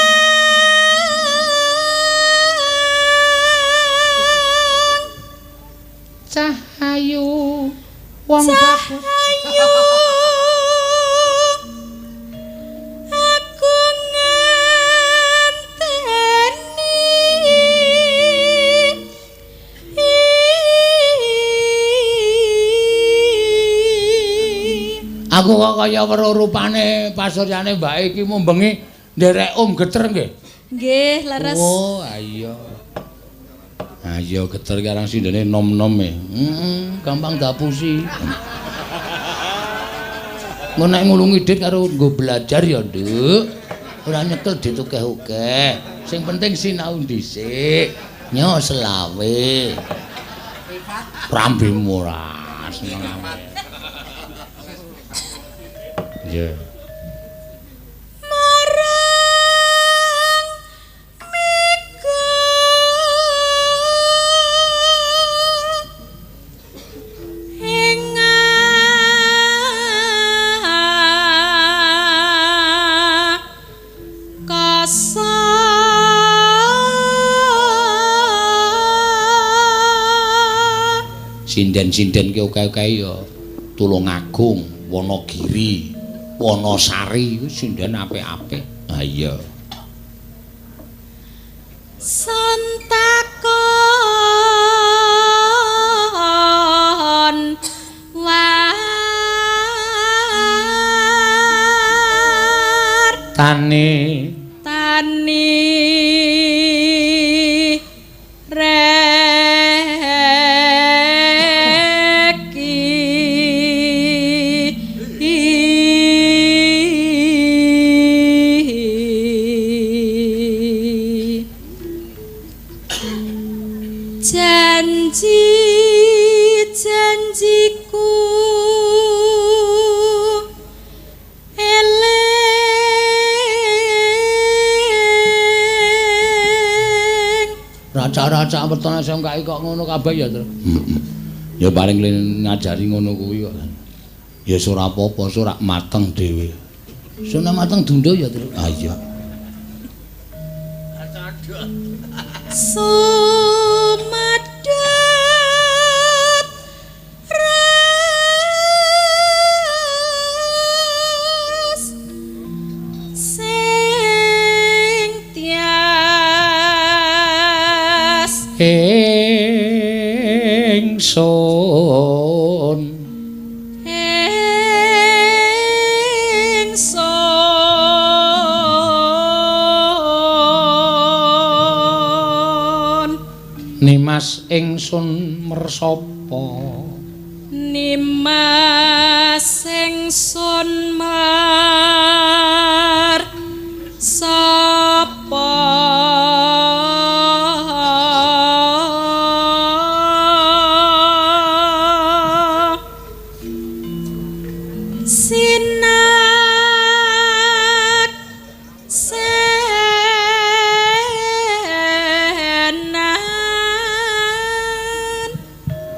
cahayu wong bagus cahayu aku ngenteni. kaya weruh rupane pasuryane mbake iki mumbengi nderek Om Geter nggih. Nggih, leres. Oh, ayo. Ayo Geter ki arang sindene nom-nom e. Heeh, gampang dapusi. Engko nek ngulungi dit karo nggo belajar ya, Nduk. Ora nyekel dit akeh-akeh. Sing penting sinau dhisik. Nyo selawe. Rambe murah seneng ae. Iya. Marang mega ing angkasa Sinden-sinden ki oke-oke ya Tulungagung, Wonogiri, Wonosari kuwi sinden apik-apik. Ha iya. Sontakon war Tani tani reki janji janjiku eling raca-raca wetone SMKI kok ngono kabeh ya, Tru. Heeh. Ya paling ngajari ngono kuwi kok. Ya ora apa-apa, ora mateng dhewe. Suna mateng dundo ya, Tru. Ha iya. Sumadhat ras sing tias Ingsun ingsun Nimas ingsun mersapa Nimas ingsun mar sapa sinak senan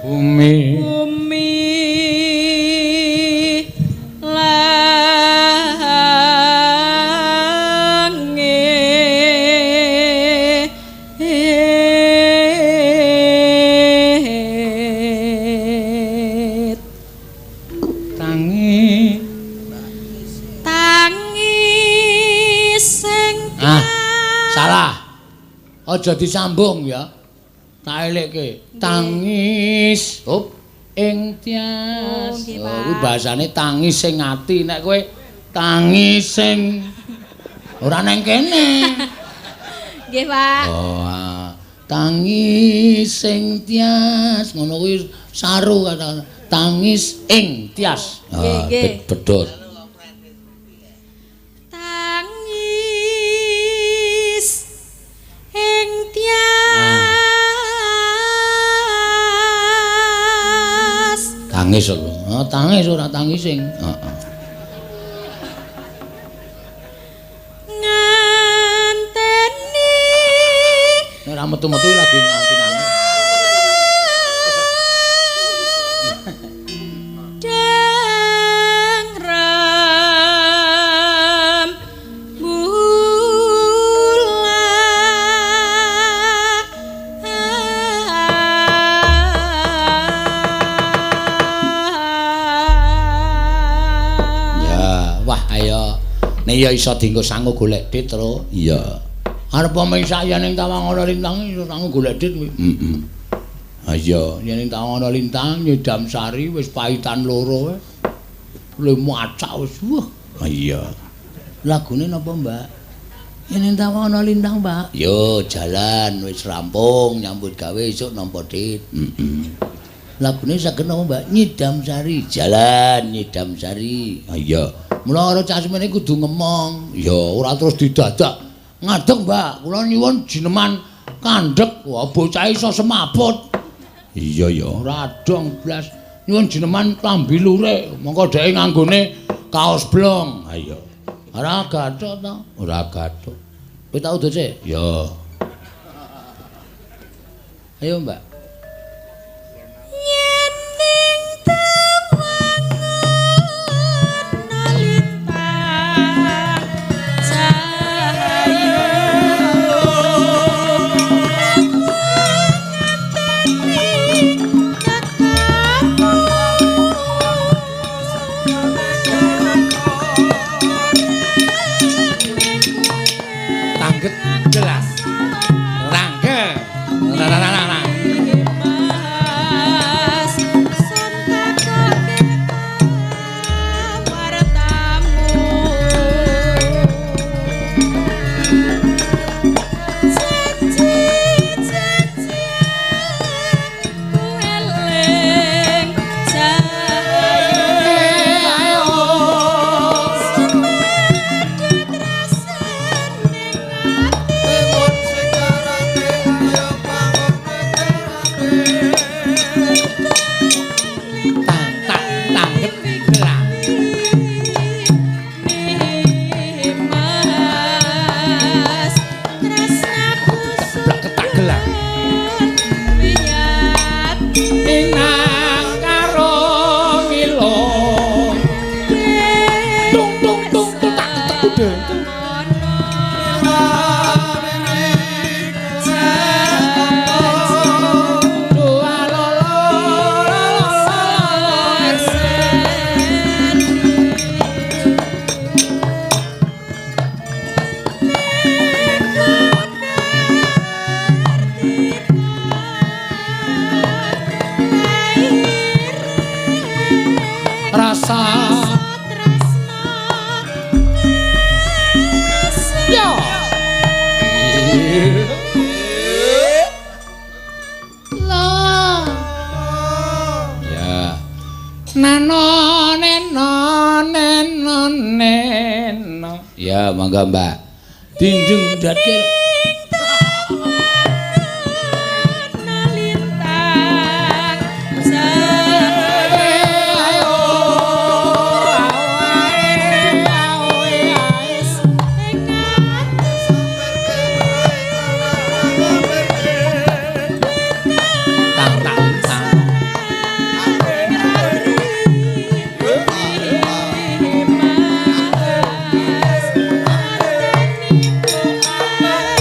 bumi bumi langit tangi tangi sing Ah, salah. Aja disambung ya. Tak elekke. Tangis. Hop ing tias. Oh, nggih, Oh, Pak. kuwi bahasane tangis sing ati nek kowe tangis sing ora neng kene. Nggih, Pak. Oh, ah. Tangis sing tias ngono kuwi saru kata. Tangis ing tias. Nggih, Ah, nggih. bedot. Tangis ing tias Tangis lho. Ah, tangis ora tangis sing. Heeh. Nganteni Nek ora metu-metu lagi nganti nangis. Dang ram bulan. Ya, wah ayo. Nek ya iso dienggo sangu golek dit, Tru. Iya. Arep meisak yen ning tawang ana lintang iso sangu golek dit kuwi. Heeh. Ha iya, yen ning tawang ana lintang nyidam sari wis pahitan loro wae. Le macak wis. Wah, iya. Lagune napa, Mbak? Yen tawang ana lintang, Pak. Yo, jalan wis rampung nyambut gawe esuk nampa dit. Heeh. Lagune saged napa, Mbak? Nyidam Sari. Jalan Nyidam Sari. Ha iya. Mula karo cah semene kudu ngemong. Ya, ora terus didadak. Ngadeg, Mbak. Kula nyuwun jineman kandhek. Wah, bocah iso semaput. Iya ya, ora dong blas. Nyuwun jineman klambi lurik. Mongko dheke nganggone kaos blong. Ha iya. Ora gathuk to? Ora gathuk. Kowe tau doce? Ya. Ayo, Mbak. Yen ning tawang ana lintang cahaya Tangget jelas. Rangke. Rang. Mas sontakake wartamu janji ku eling cahaya semedhot rasane ati. Tang tak tangget gelas. Mas tresnaku Blek ketak gelang. wiyati Inang karo ngilo. Tung tung tung tung tak ketek kudu. Dua lolo rasa ya. La. Ya. Nano neno neno neno. Ya, monggo Mbak. Dinjung dake. Lintang Tang tang tang. Mas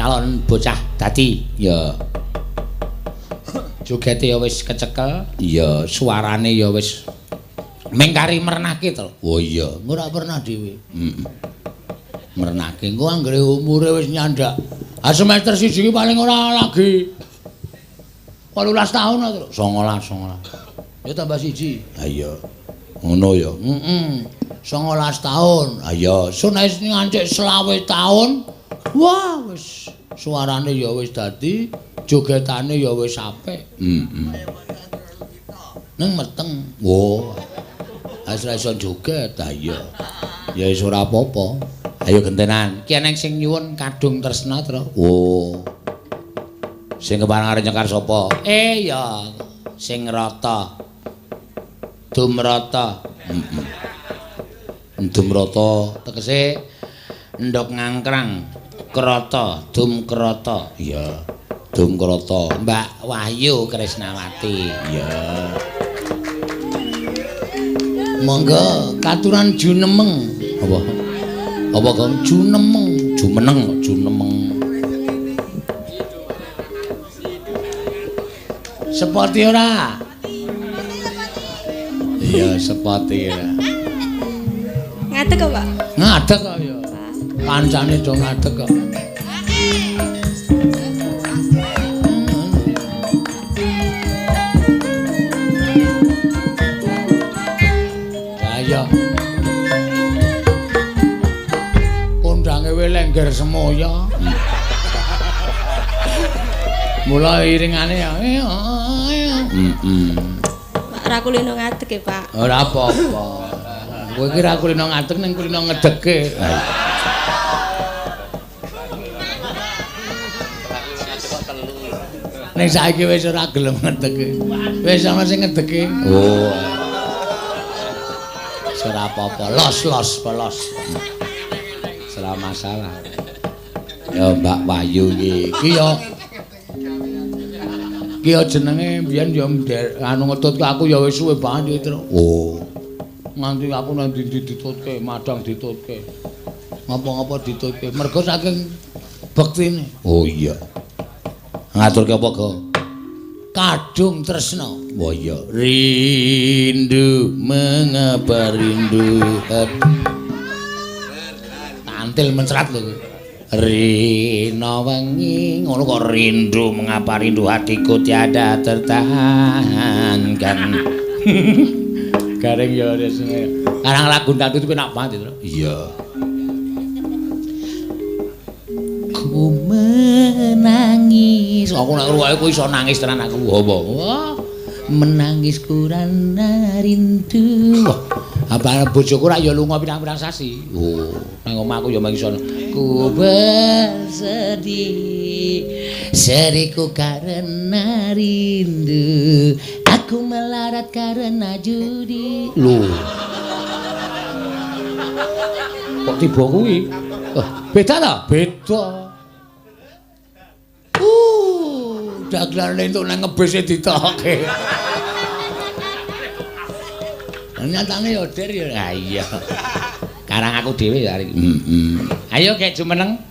Calon bocah dadi. Ya. Jogete ya wis kecekel, iya, suarane ya wis mengkari mernake to. Oh iya, ora pernah dhewe. Heeh. Mernake engko anggere umure wis nyandak. Ah semester 1 iki paling ora lagi 18 tahun to. 19, 19. Ya tambah 1. Ha iya. Ngono ya. Heeh. 19 tahun. Ha iya, sun wis ngancik 25 tahun. Wah, wis suarane ya wis dadi, jogetane ya wis apik. Heeh. Ning meteng. Wah. Wis ora iso joget, ha iya. Ya wis ora apa-apa. Ayo gentenan. Ki eneng sing nyuwun kadung tresna, Tru. Oh. Sing kepareng arep nyekar sapa? Ya, sing rata. Dumrata. Heeh. Dumrata tegese ndok ngangkrang. Krata, dum krata. Iya. Dum krata. Mbak Wahyu Krisnawati. Iya. Monggo katuran junemeng. Apa? Apa kong junemeng, jumeneng, junemeng. Sepoti ora? Iya, sepoti ora. Ngadeg kok, Pak? Ngadeg kok ya. Kancane do ngadeg kok. Ayo. Kondange we lengger semoyo. Mula iringane ya. Heeh. Pak ra kulino ngadeg ya, Pak. Ora apa-apa. Kowe iki ra kulino ngadeg ning kulino ngedegke. Ning saiki wis ora gelem ngedegke. Wis ana sing ngedegke. Oh. Ora apa-apa, los-los polos. Ora masalah. Ya Mbak Wahyu iki. Iki ya iki ya jenenge mbiyen ya anu ngetutke aku ya wis suwe banget iki, Tru. Oh. Nganti aku nang ndi-ndi ditutke, madang ditutke. Ngapa-ngapa ditutke. Mergo saking bektine. Oh iya. Ngaturke apa, Go? Kadung tresna. Oh iya. Rindu mengapa rindu. Tantil mencrat lho. Rina wengi ngono kok rindu mengapa rindu hatiku tiada tertahankan. Garing ya wis. Karang lagu dangdut itu enak banget itu. Iya. Ku menangis. Aku nek ngrungokne ku iso nangis tenan aku. Apa? Wah, menangis karena rindu. Wah, apa bojoku rak ya lunga pirang-pirang sasi. Oh, nang omah aku ya mung iso. Ku bersedih, sedihku karena rindu. Aku melarat karena judi. Lho. Kok tiba kuwi? Beda ta? Beda. Dagelan entuk nang ngebese ditokke. Nyatane ya Der ya. Ha iya. Karang aku dhewe ya arek. Heeh. Ayo kek jumeneng.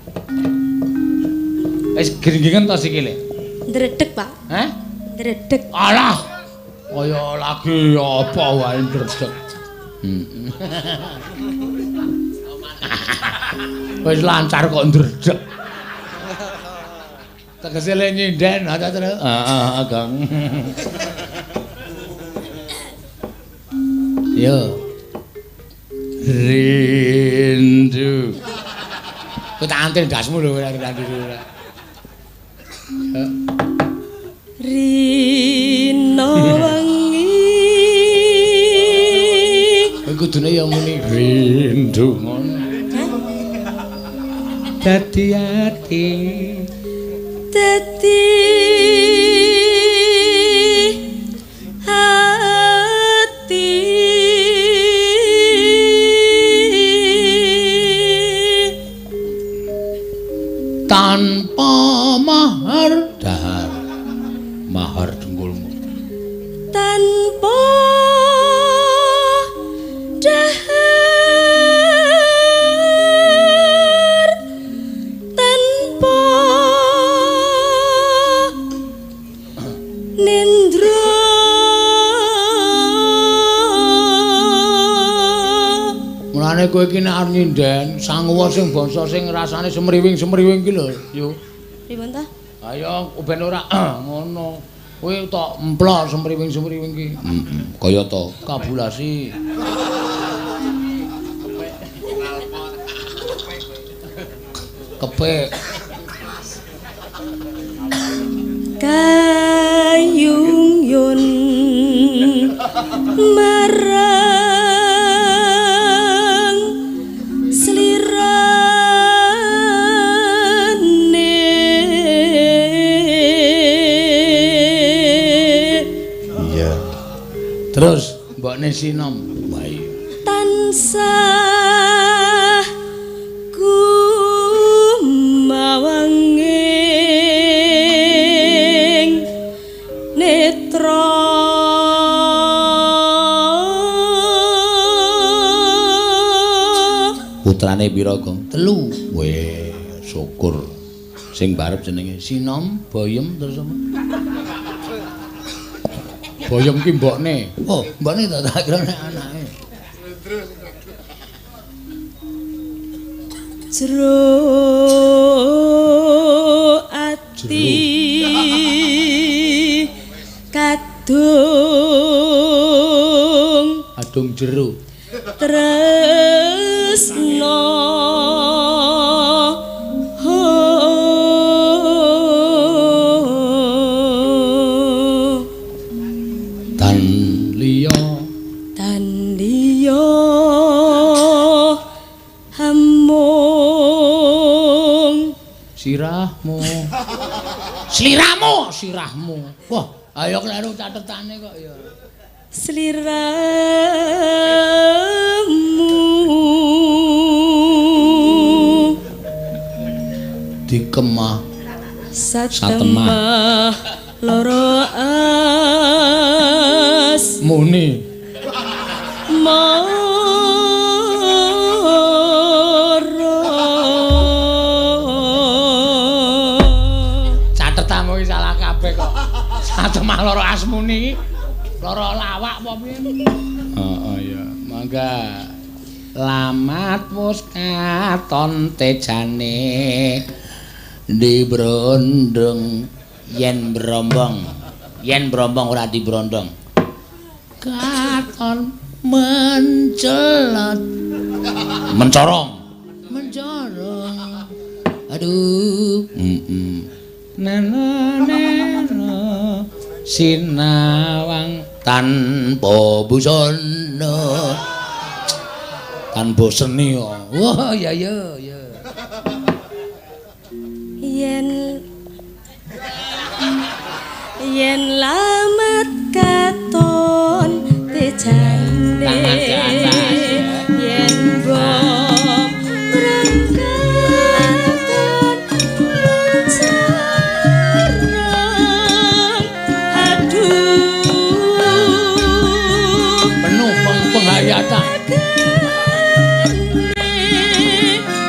Wis gringgingen to sikile? Ndredeg, Pak. Hah? Ndredeg. Alah. Kaya lagi apa wae ndredeg. Heeh. Wis lancar kok ndredeg. Tegese le nyinden, ha terus. Heeh, Gong. Yo. Rindu. Kowe tak antil ndasmu lho ora rindu ora. Rino wengi. Kowe kudune ya muni rindu ngono. Dadi ati. Dadi hati tanpa mahar dahar mahar dengkulmu tanpa dahar tanpa Mulane kowe iki nek arep nyinden sanguwa sing bangsa sing rasane semriwing-semriwing ki lho, yo. Pripun ta? Ayo ben ora ngono. Kowe tok emplok semriwing-semriwing ki. Heeh. Kaya to kabulasi. Kepek. Kayung yun marang slirane Iya. Terus mbokne sinom. Wah iya. Tansah kumawanging netra Putrane pira, Gong? 3. Weh, syukur. Sing barep jenenge Sinom, Boyem terus apa? Boyem ki mbokne. Oh, mbokne tak kira nek anake. Jero ati kadung Adung jero. Tresno Tan liya tan liya hamung sirahmu. Sliramu, sirahmu. Wah, ayo kleru catetane kok ya. Sliramu Dikemah satemah loro as muni. Mara Catetanmu iki salah kabeh kok. Satemah loro asmuni iki loro lawak apa piye? Heeh ya, mangga. Lamat wis katon tejane dibrondong yen brombong. Yen brombong ora dibrondong. Katon mencelat. Mencorong. Mencorong. Aduh. Heeh. Nana nana sinawang tanpa busana. Tanpa seni kok. Wah, ya ya ya. Yen yen lamat katon tejane Tangan ke atas, ya. Yen bom berangkatan mencarang aduh Penuh penghayatan.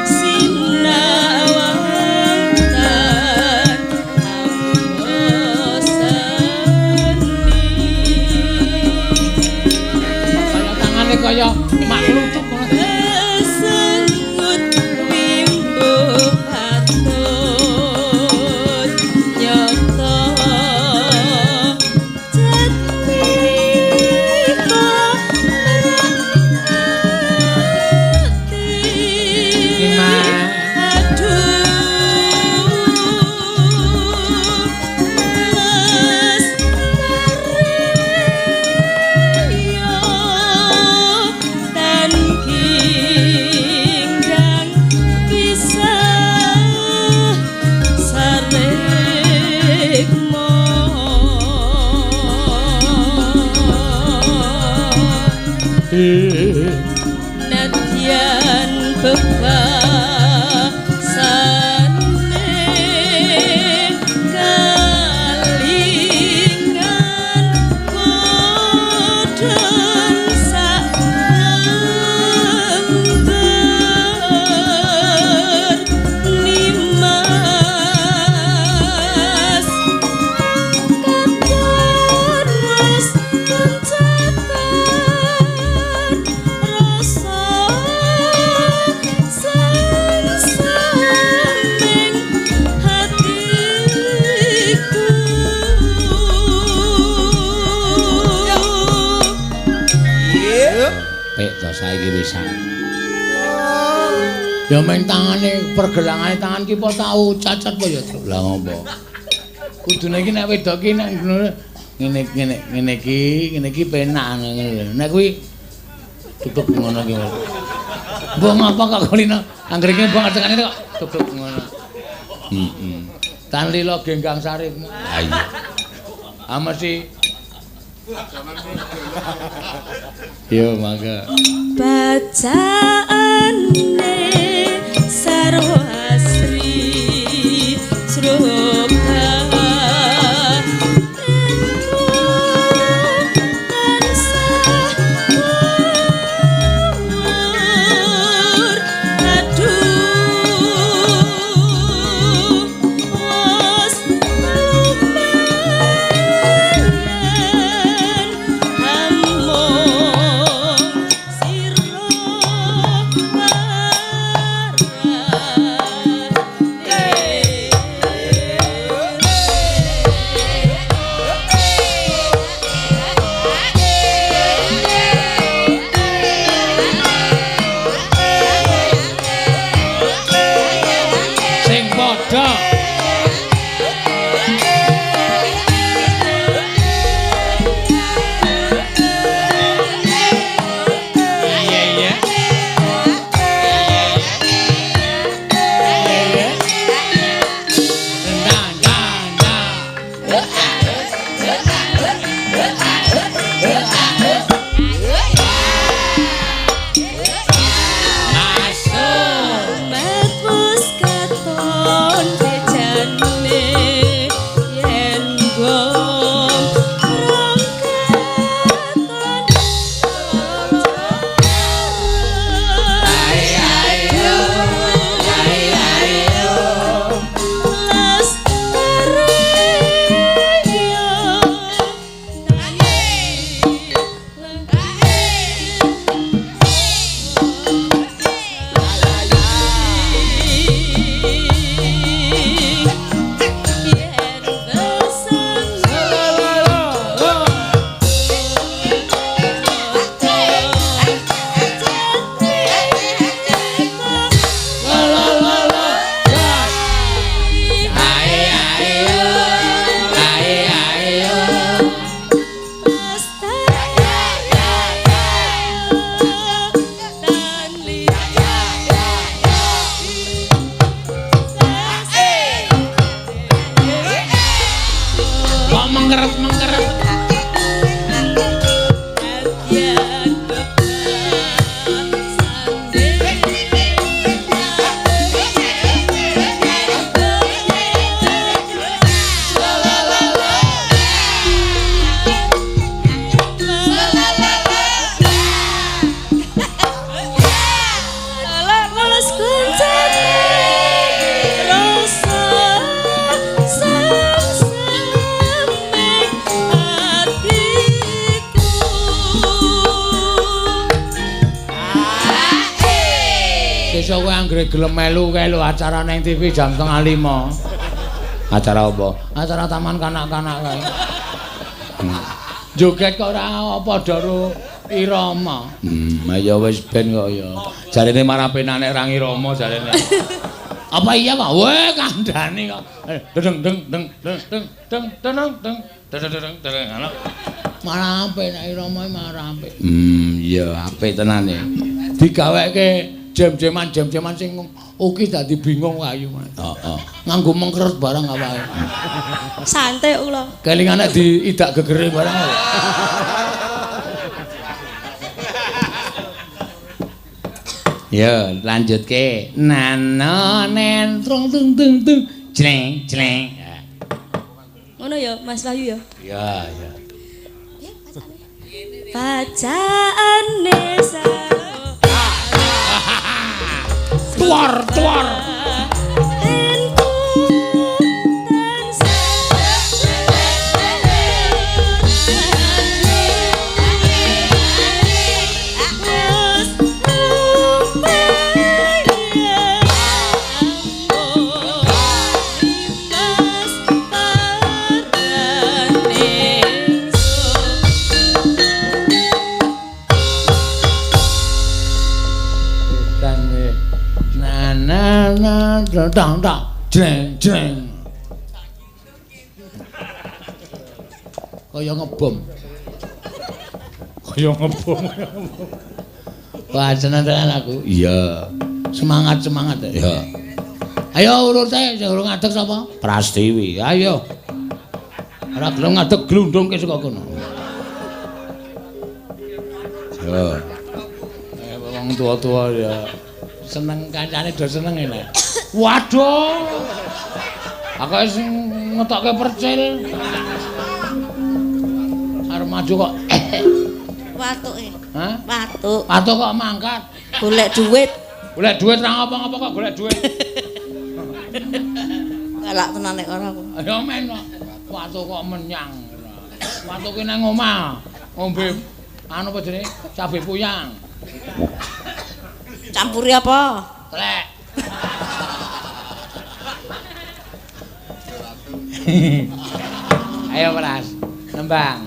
Sinawang tan Kaya tangane kaya mak kluthuk ngono. Esengut wimbo patut nyata jatmika merati aduh lestariya tan kingdang kisah sarikma. Nadyan bebasane kalingan kodhon sak lembar nimas katon wis kencatan rasa Apik to saiki wisan. Ya men tangane pergelangane tangan ki apa tau cacat apa ya? Lah ngopo? Kudune iki nek wedok ki nek ngene ngene ngene iki, ngene iki penak ngene lho. Nek kuwi tutup ngono ki. Mbok ngapa kok kulino? Anggere iki mbok ngertekane kok tutup ngono. Heeh. Tan lila genggang saripmu. Ha iya. Ah mesti. Yo mangga. Bacaane Sarwa Asri Sroka Sesuk kowe anggere gelem melu kae lho acara nang TV jam 4:30. Acara apa? Acara taman kanak-kanak kae. Joget kok ora padha karo irama. Ya wis ben kok ya. Jarene marah penak nek ora ngirama jarene. Apa iya, Pak? Weh, kandhane kok. Deng deng deng deng deng deng deng deng deng deng deng. Marah apik nek irama marah apik. Iya apik tenan e. Digaweke jam-jaman jam-jaman sing oke dadi bingung ayu. Heeh. Nganggo mengkeret barang awake. Santai kula. Kelingan nek diidak gegere barang. Ya, lanjutke. Nano nen trong tung tung tung jleng jleng. Ngono ya, Mas Wahyu ya? Iya, iya. Bacaane tuar tuar. Dang dang jreng jreng. Kaya ngebom. Kaya ngebom. Wah, seneng tenan aku. Iya. Semangat semangat. Ya. Ayo ulur teh sing urung ngadeg sapa? Prastiwi. Ayo. Ora gelem ngadeg glundungke saka kono. Ya. Wong tua-tua ya. Seneng kancane do seneng enak. Waduh. Aku wis ngetokke percil. Arep maju kok. Watuke. Hah? Watuk. Watuk kok mangkat. Golek duit. Golek duit ra ngapa-ngapa kok golek duit. Galak tenan nek ora aku. Ya men kok. Watuk kok menyang. Watuk ki nang omah ngombe anu apa jenenge? Cabe puyang. Campuri apa? Telek. Ayo Pras, nembang.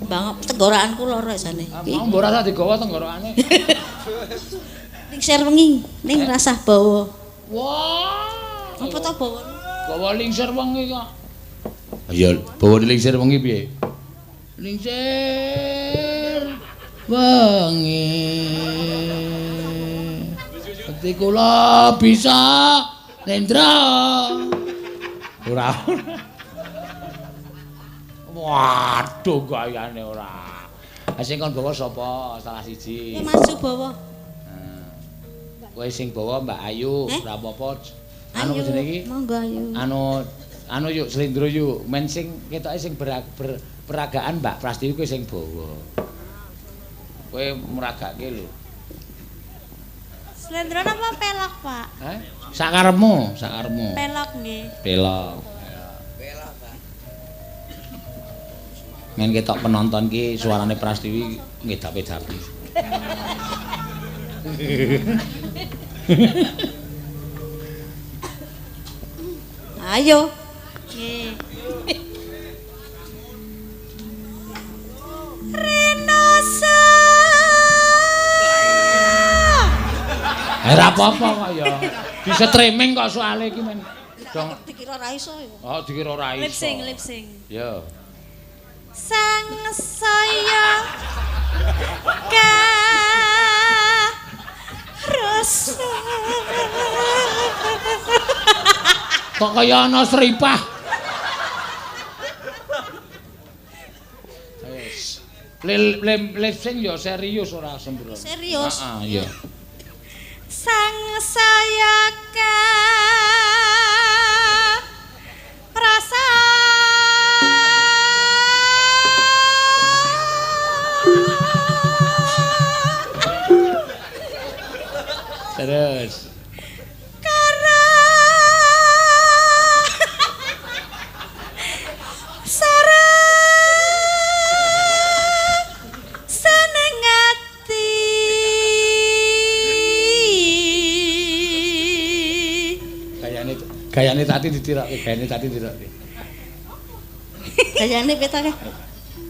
Bang, tenggorokanku lara jane. Mau mbok rasa digawa tenggorokane. Lingsir wengi, ning rasah bawa. Wah. Apa to bawa? Bawa lingsir wengi kok. Iya, bawa lingsir wengi piye? Lingsir wengi. Bekti kula bisa nendra. Ora. Waduh gayane ora. Sing kon bawa sapa? Salah siji. Kowe maju bawa. Kowe sing bawa Mbak Ayu, ora apa-apa. Anu jenenge iki? Monggo Ayu. Anu anu yuk slendro yuk. Men sing ketoke sing peragaan Mbak Prastiwi kowe sing bawa. Kowe meragake lho. Slendro napa pelok, Pak? Hah? Sakarepmu, sakarepmu. Pelok nggih. Pelok. Pelok, Pak. Men ketok penonton ki suarane Prastiwi ngedapi-dapi. Ayo. Nggih. Renosa. Ora apa-apa kok ya. Bisa streaming kok soalé iki men. Dong dikira ora iso ya. Oh, dikira ora iso. Lip sync, lip sync. Ya. Sang saya karasa. Kok kaya ana sripah. Wis. Lip sync ya serius ora sembrono. Serius. Heeh, iya. Sang saya karasa. Terus. Kara sara seneng ati. Gayane tati ditirokke, gayane tati ditirokke. Gayane piye ta?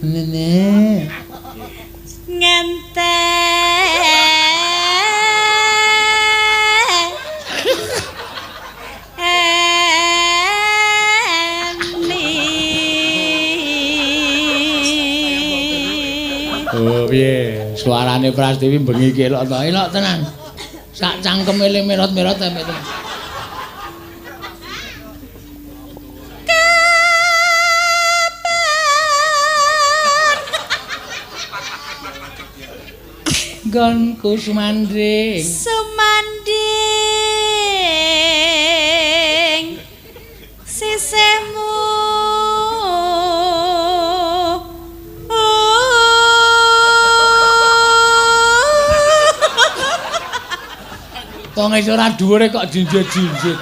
Nene. Ngente. Oh piye? Suarane Prastiwi bengi iki elok to. Elok tenan. Sak cangkeme le merot-merot sampe tenan. Gonku sumanding. Sumanding sisihmu. Wong iso ora dhuwure kok jinjit-jinjit.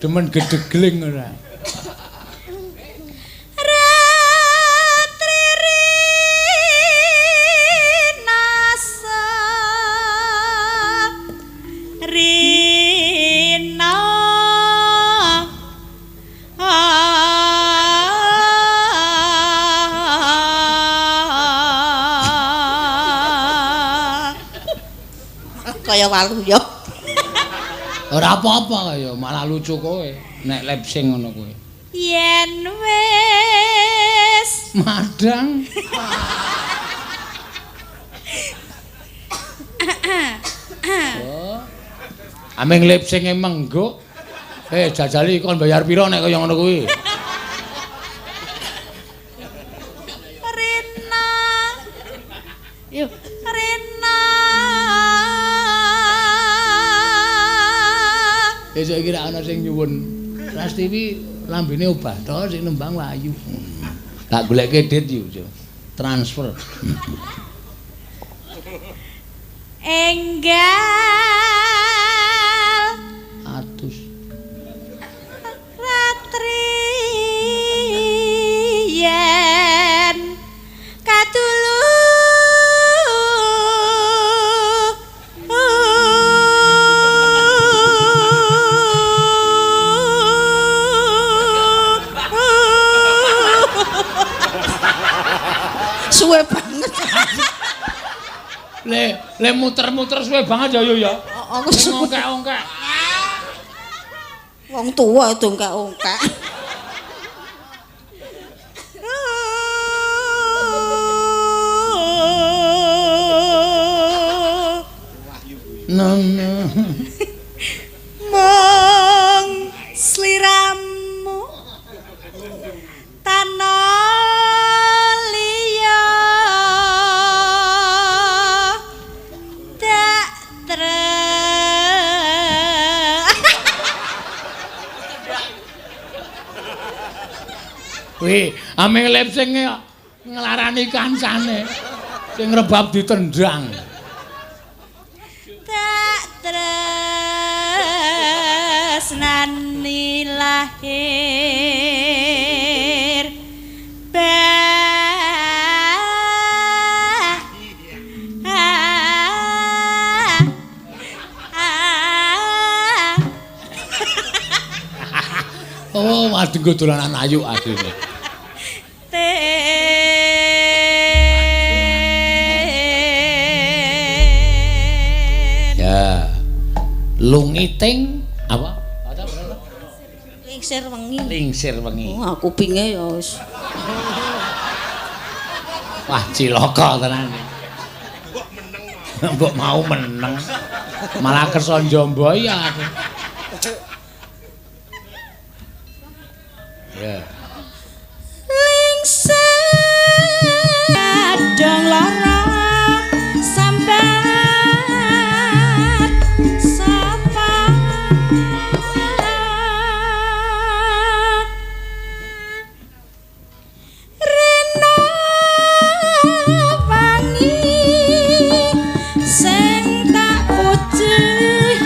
Demen gedegling ora. Ratri rinasa rina Kaya walu ya. Ora apa-apa ya, malah lucu kowe nek lip sync ngono kowe. Yen wis madang. Oh. Aming lip sync-e mengguk. Jajali kon bayar pira nek kaya ngono kuwi? Rina. Yo, Rina. Besok iki ra ana sing nyuwun. Prastiwi lambene obah to sing nembang wayu. Tak goleke dit yo. Transfer. Enggal atus ratri yen katulu Suwe banget. Le muter-muter suwe banget ya yo ya. Aku suwe. Ongkek-ongkek. Wong tuwa dongkak-ongkek. Nana. Mung sliramu tana liya dak tre. Wih, aming lip sing nglarani kancane sing rebab ditendang. Tak tresnani lahir Oh, malah denggo dolanan ayu akhire. Ya. Lungiting apa? Lingsir wengi. Lingsir wengi. Oh, aku kupinge ya wis. Wah, cilaka tenan. Mbok meneng. Mbok mau meneng. Malah kersa njombo ya aku. Ya. Lingsir kadang lara sambat sapa Rena wangi sing tak puji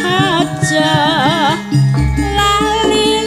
aja lali.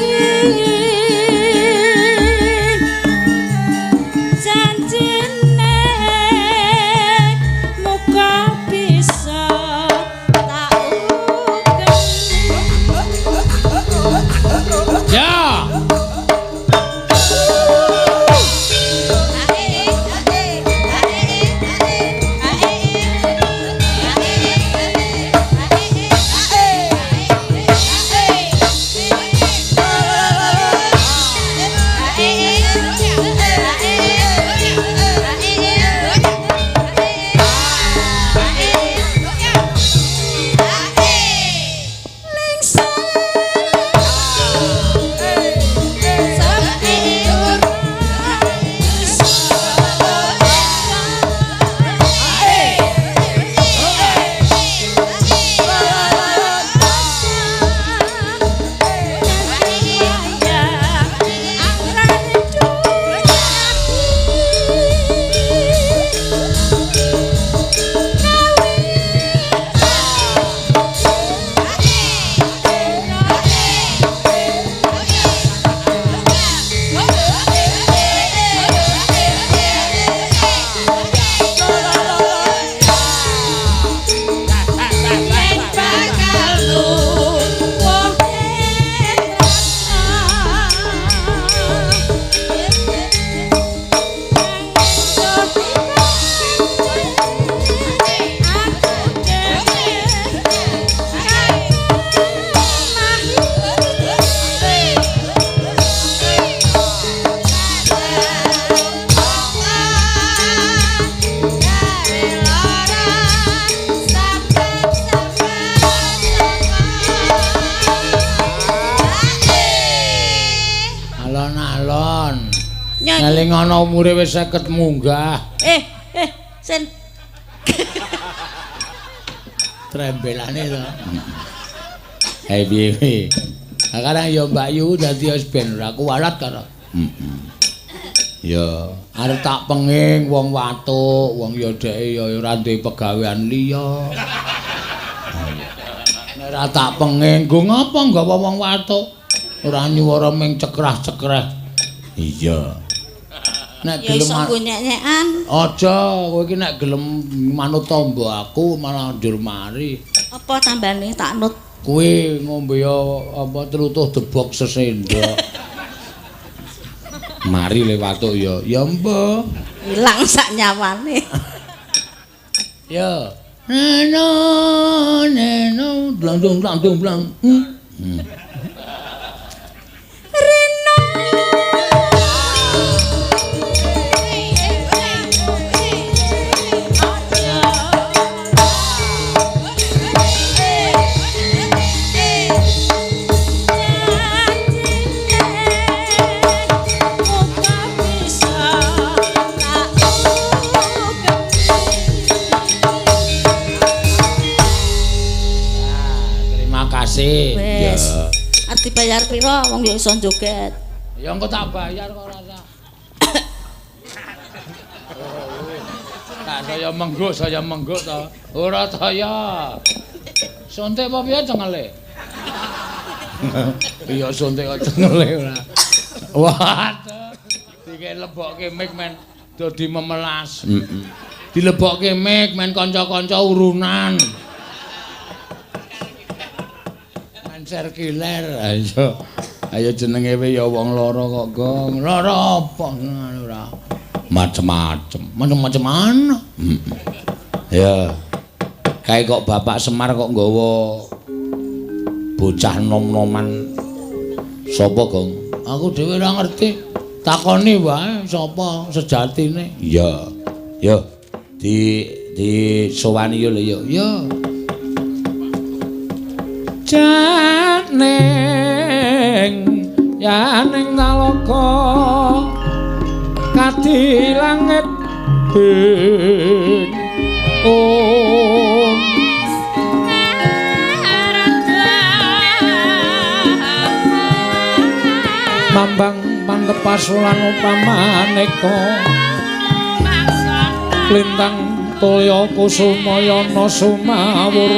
Sing ana umure wis 50 munggah. Sen. Trembelane to. Hei piye piye. Sekarang ya Mbak Yu dadi wis ben ora kuwalat karo. Heeh. Ya, arep tak penging wong watuk, wong ya dheke ya ora duwe pegawean liya. Nek ora tak penging, nggo ngapa nggawa wong watuk? Ora nyuwara ming cekrah-cekreh. Iya. Nek Ya gelem iso nggo nyek-nyekan. Aja, kowe iki nek gelem manut tamba aku malah njur mari. Apa tambane tak nut? Kowe ngombe ya apa tlutuh debok sesendok. Mari le watuk ya. Ya mbah. Ilang sak nyawane. Ya. Neno neno blang dong blang dong blang. Reno Terima kasih. Wes. Arep dibayar pira wong ya iso joget. Ya engko tak bayar kok ora usah. Tak saya mengguk to. Ora ta ya. Suntik apa piye cengele? Iya suntik kok cengele ora. Waduh. Dike lebokke mic men dadi memelas. Heeh. Dilebokke mic men kanca-kanca urunan. Men kiler. Ayo. Ayo jenenge we ya wong lara kok, Gong. Lara apa ngono ora. Macem-macem, macem-macem ana. Ya. Kae kok Bapak Semar kok nggawa bocah nom-noman sapa, Gong? Aku dhewe ora ngerti. Takoni wae sapa sejatine. Iya. Ya. Di sowani yo lho ya. Ya. Janing yaning talaga kadi langit ing om mambang pantepas lan upamaneka lintang tulya kusumayana sumawur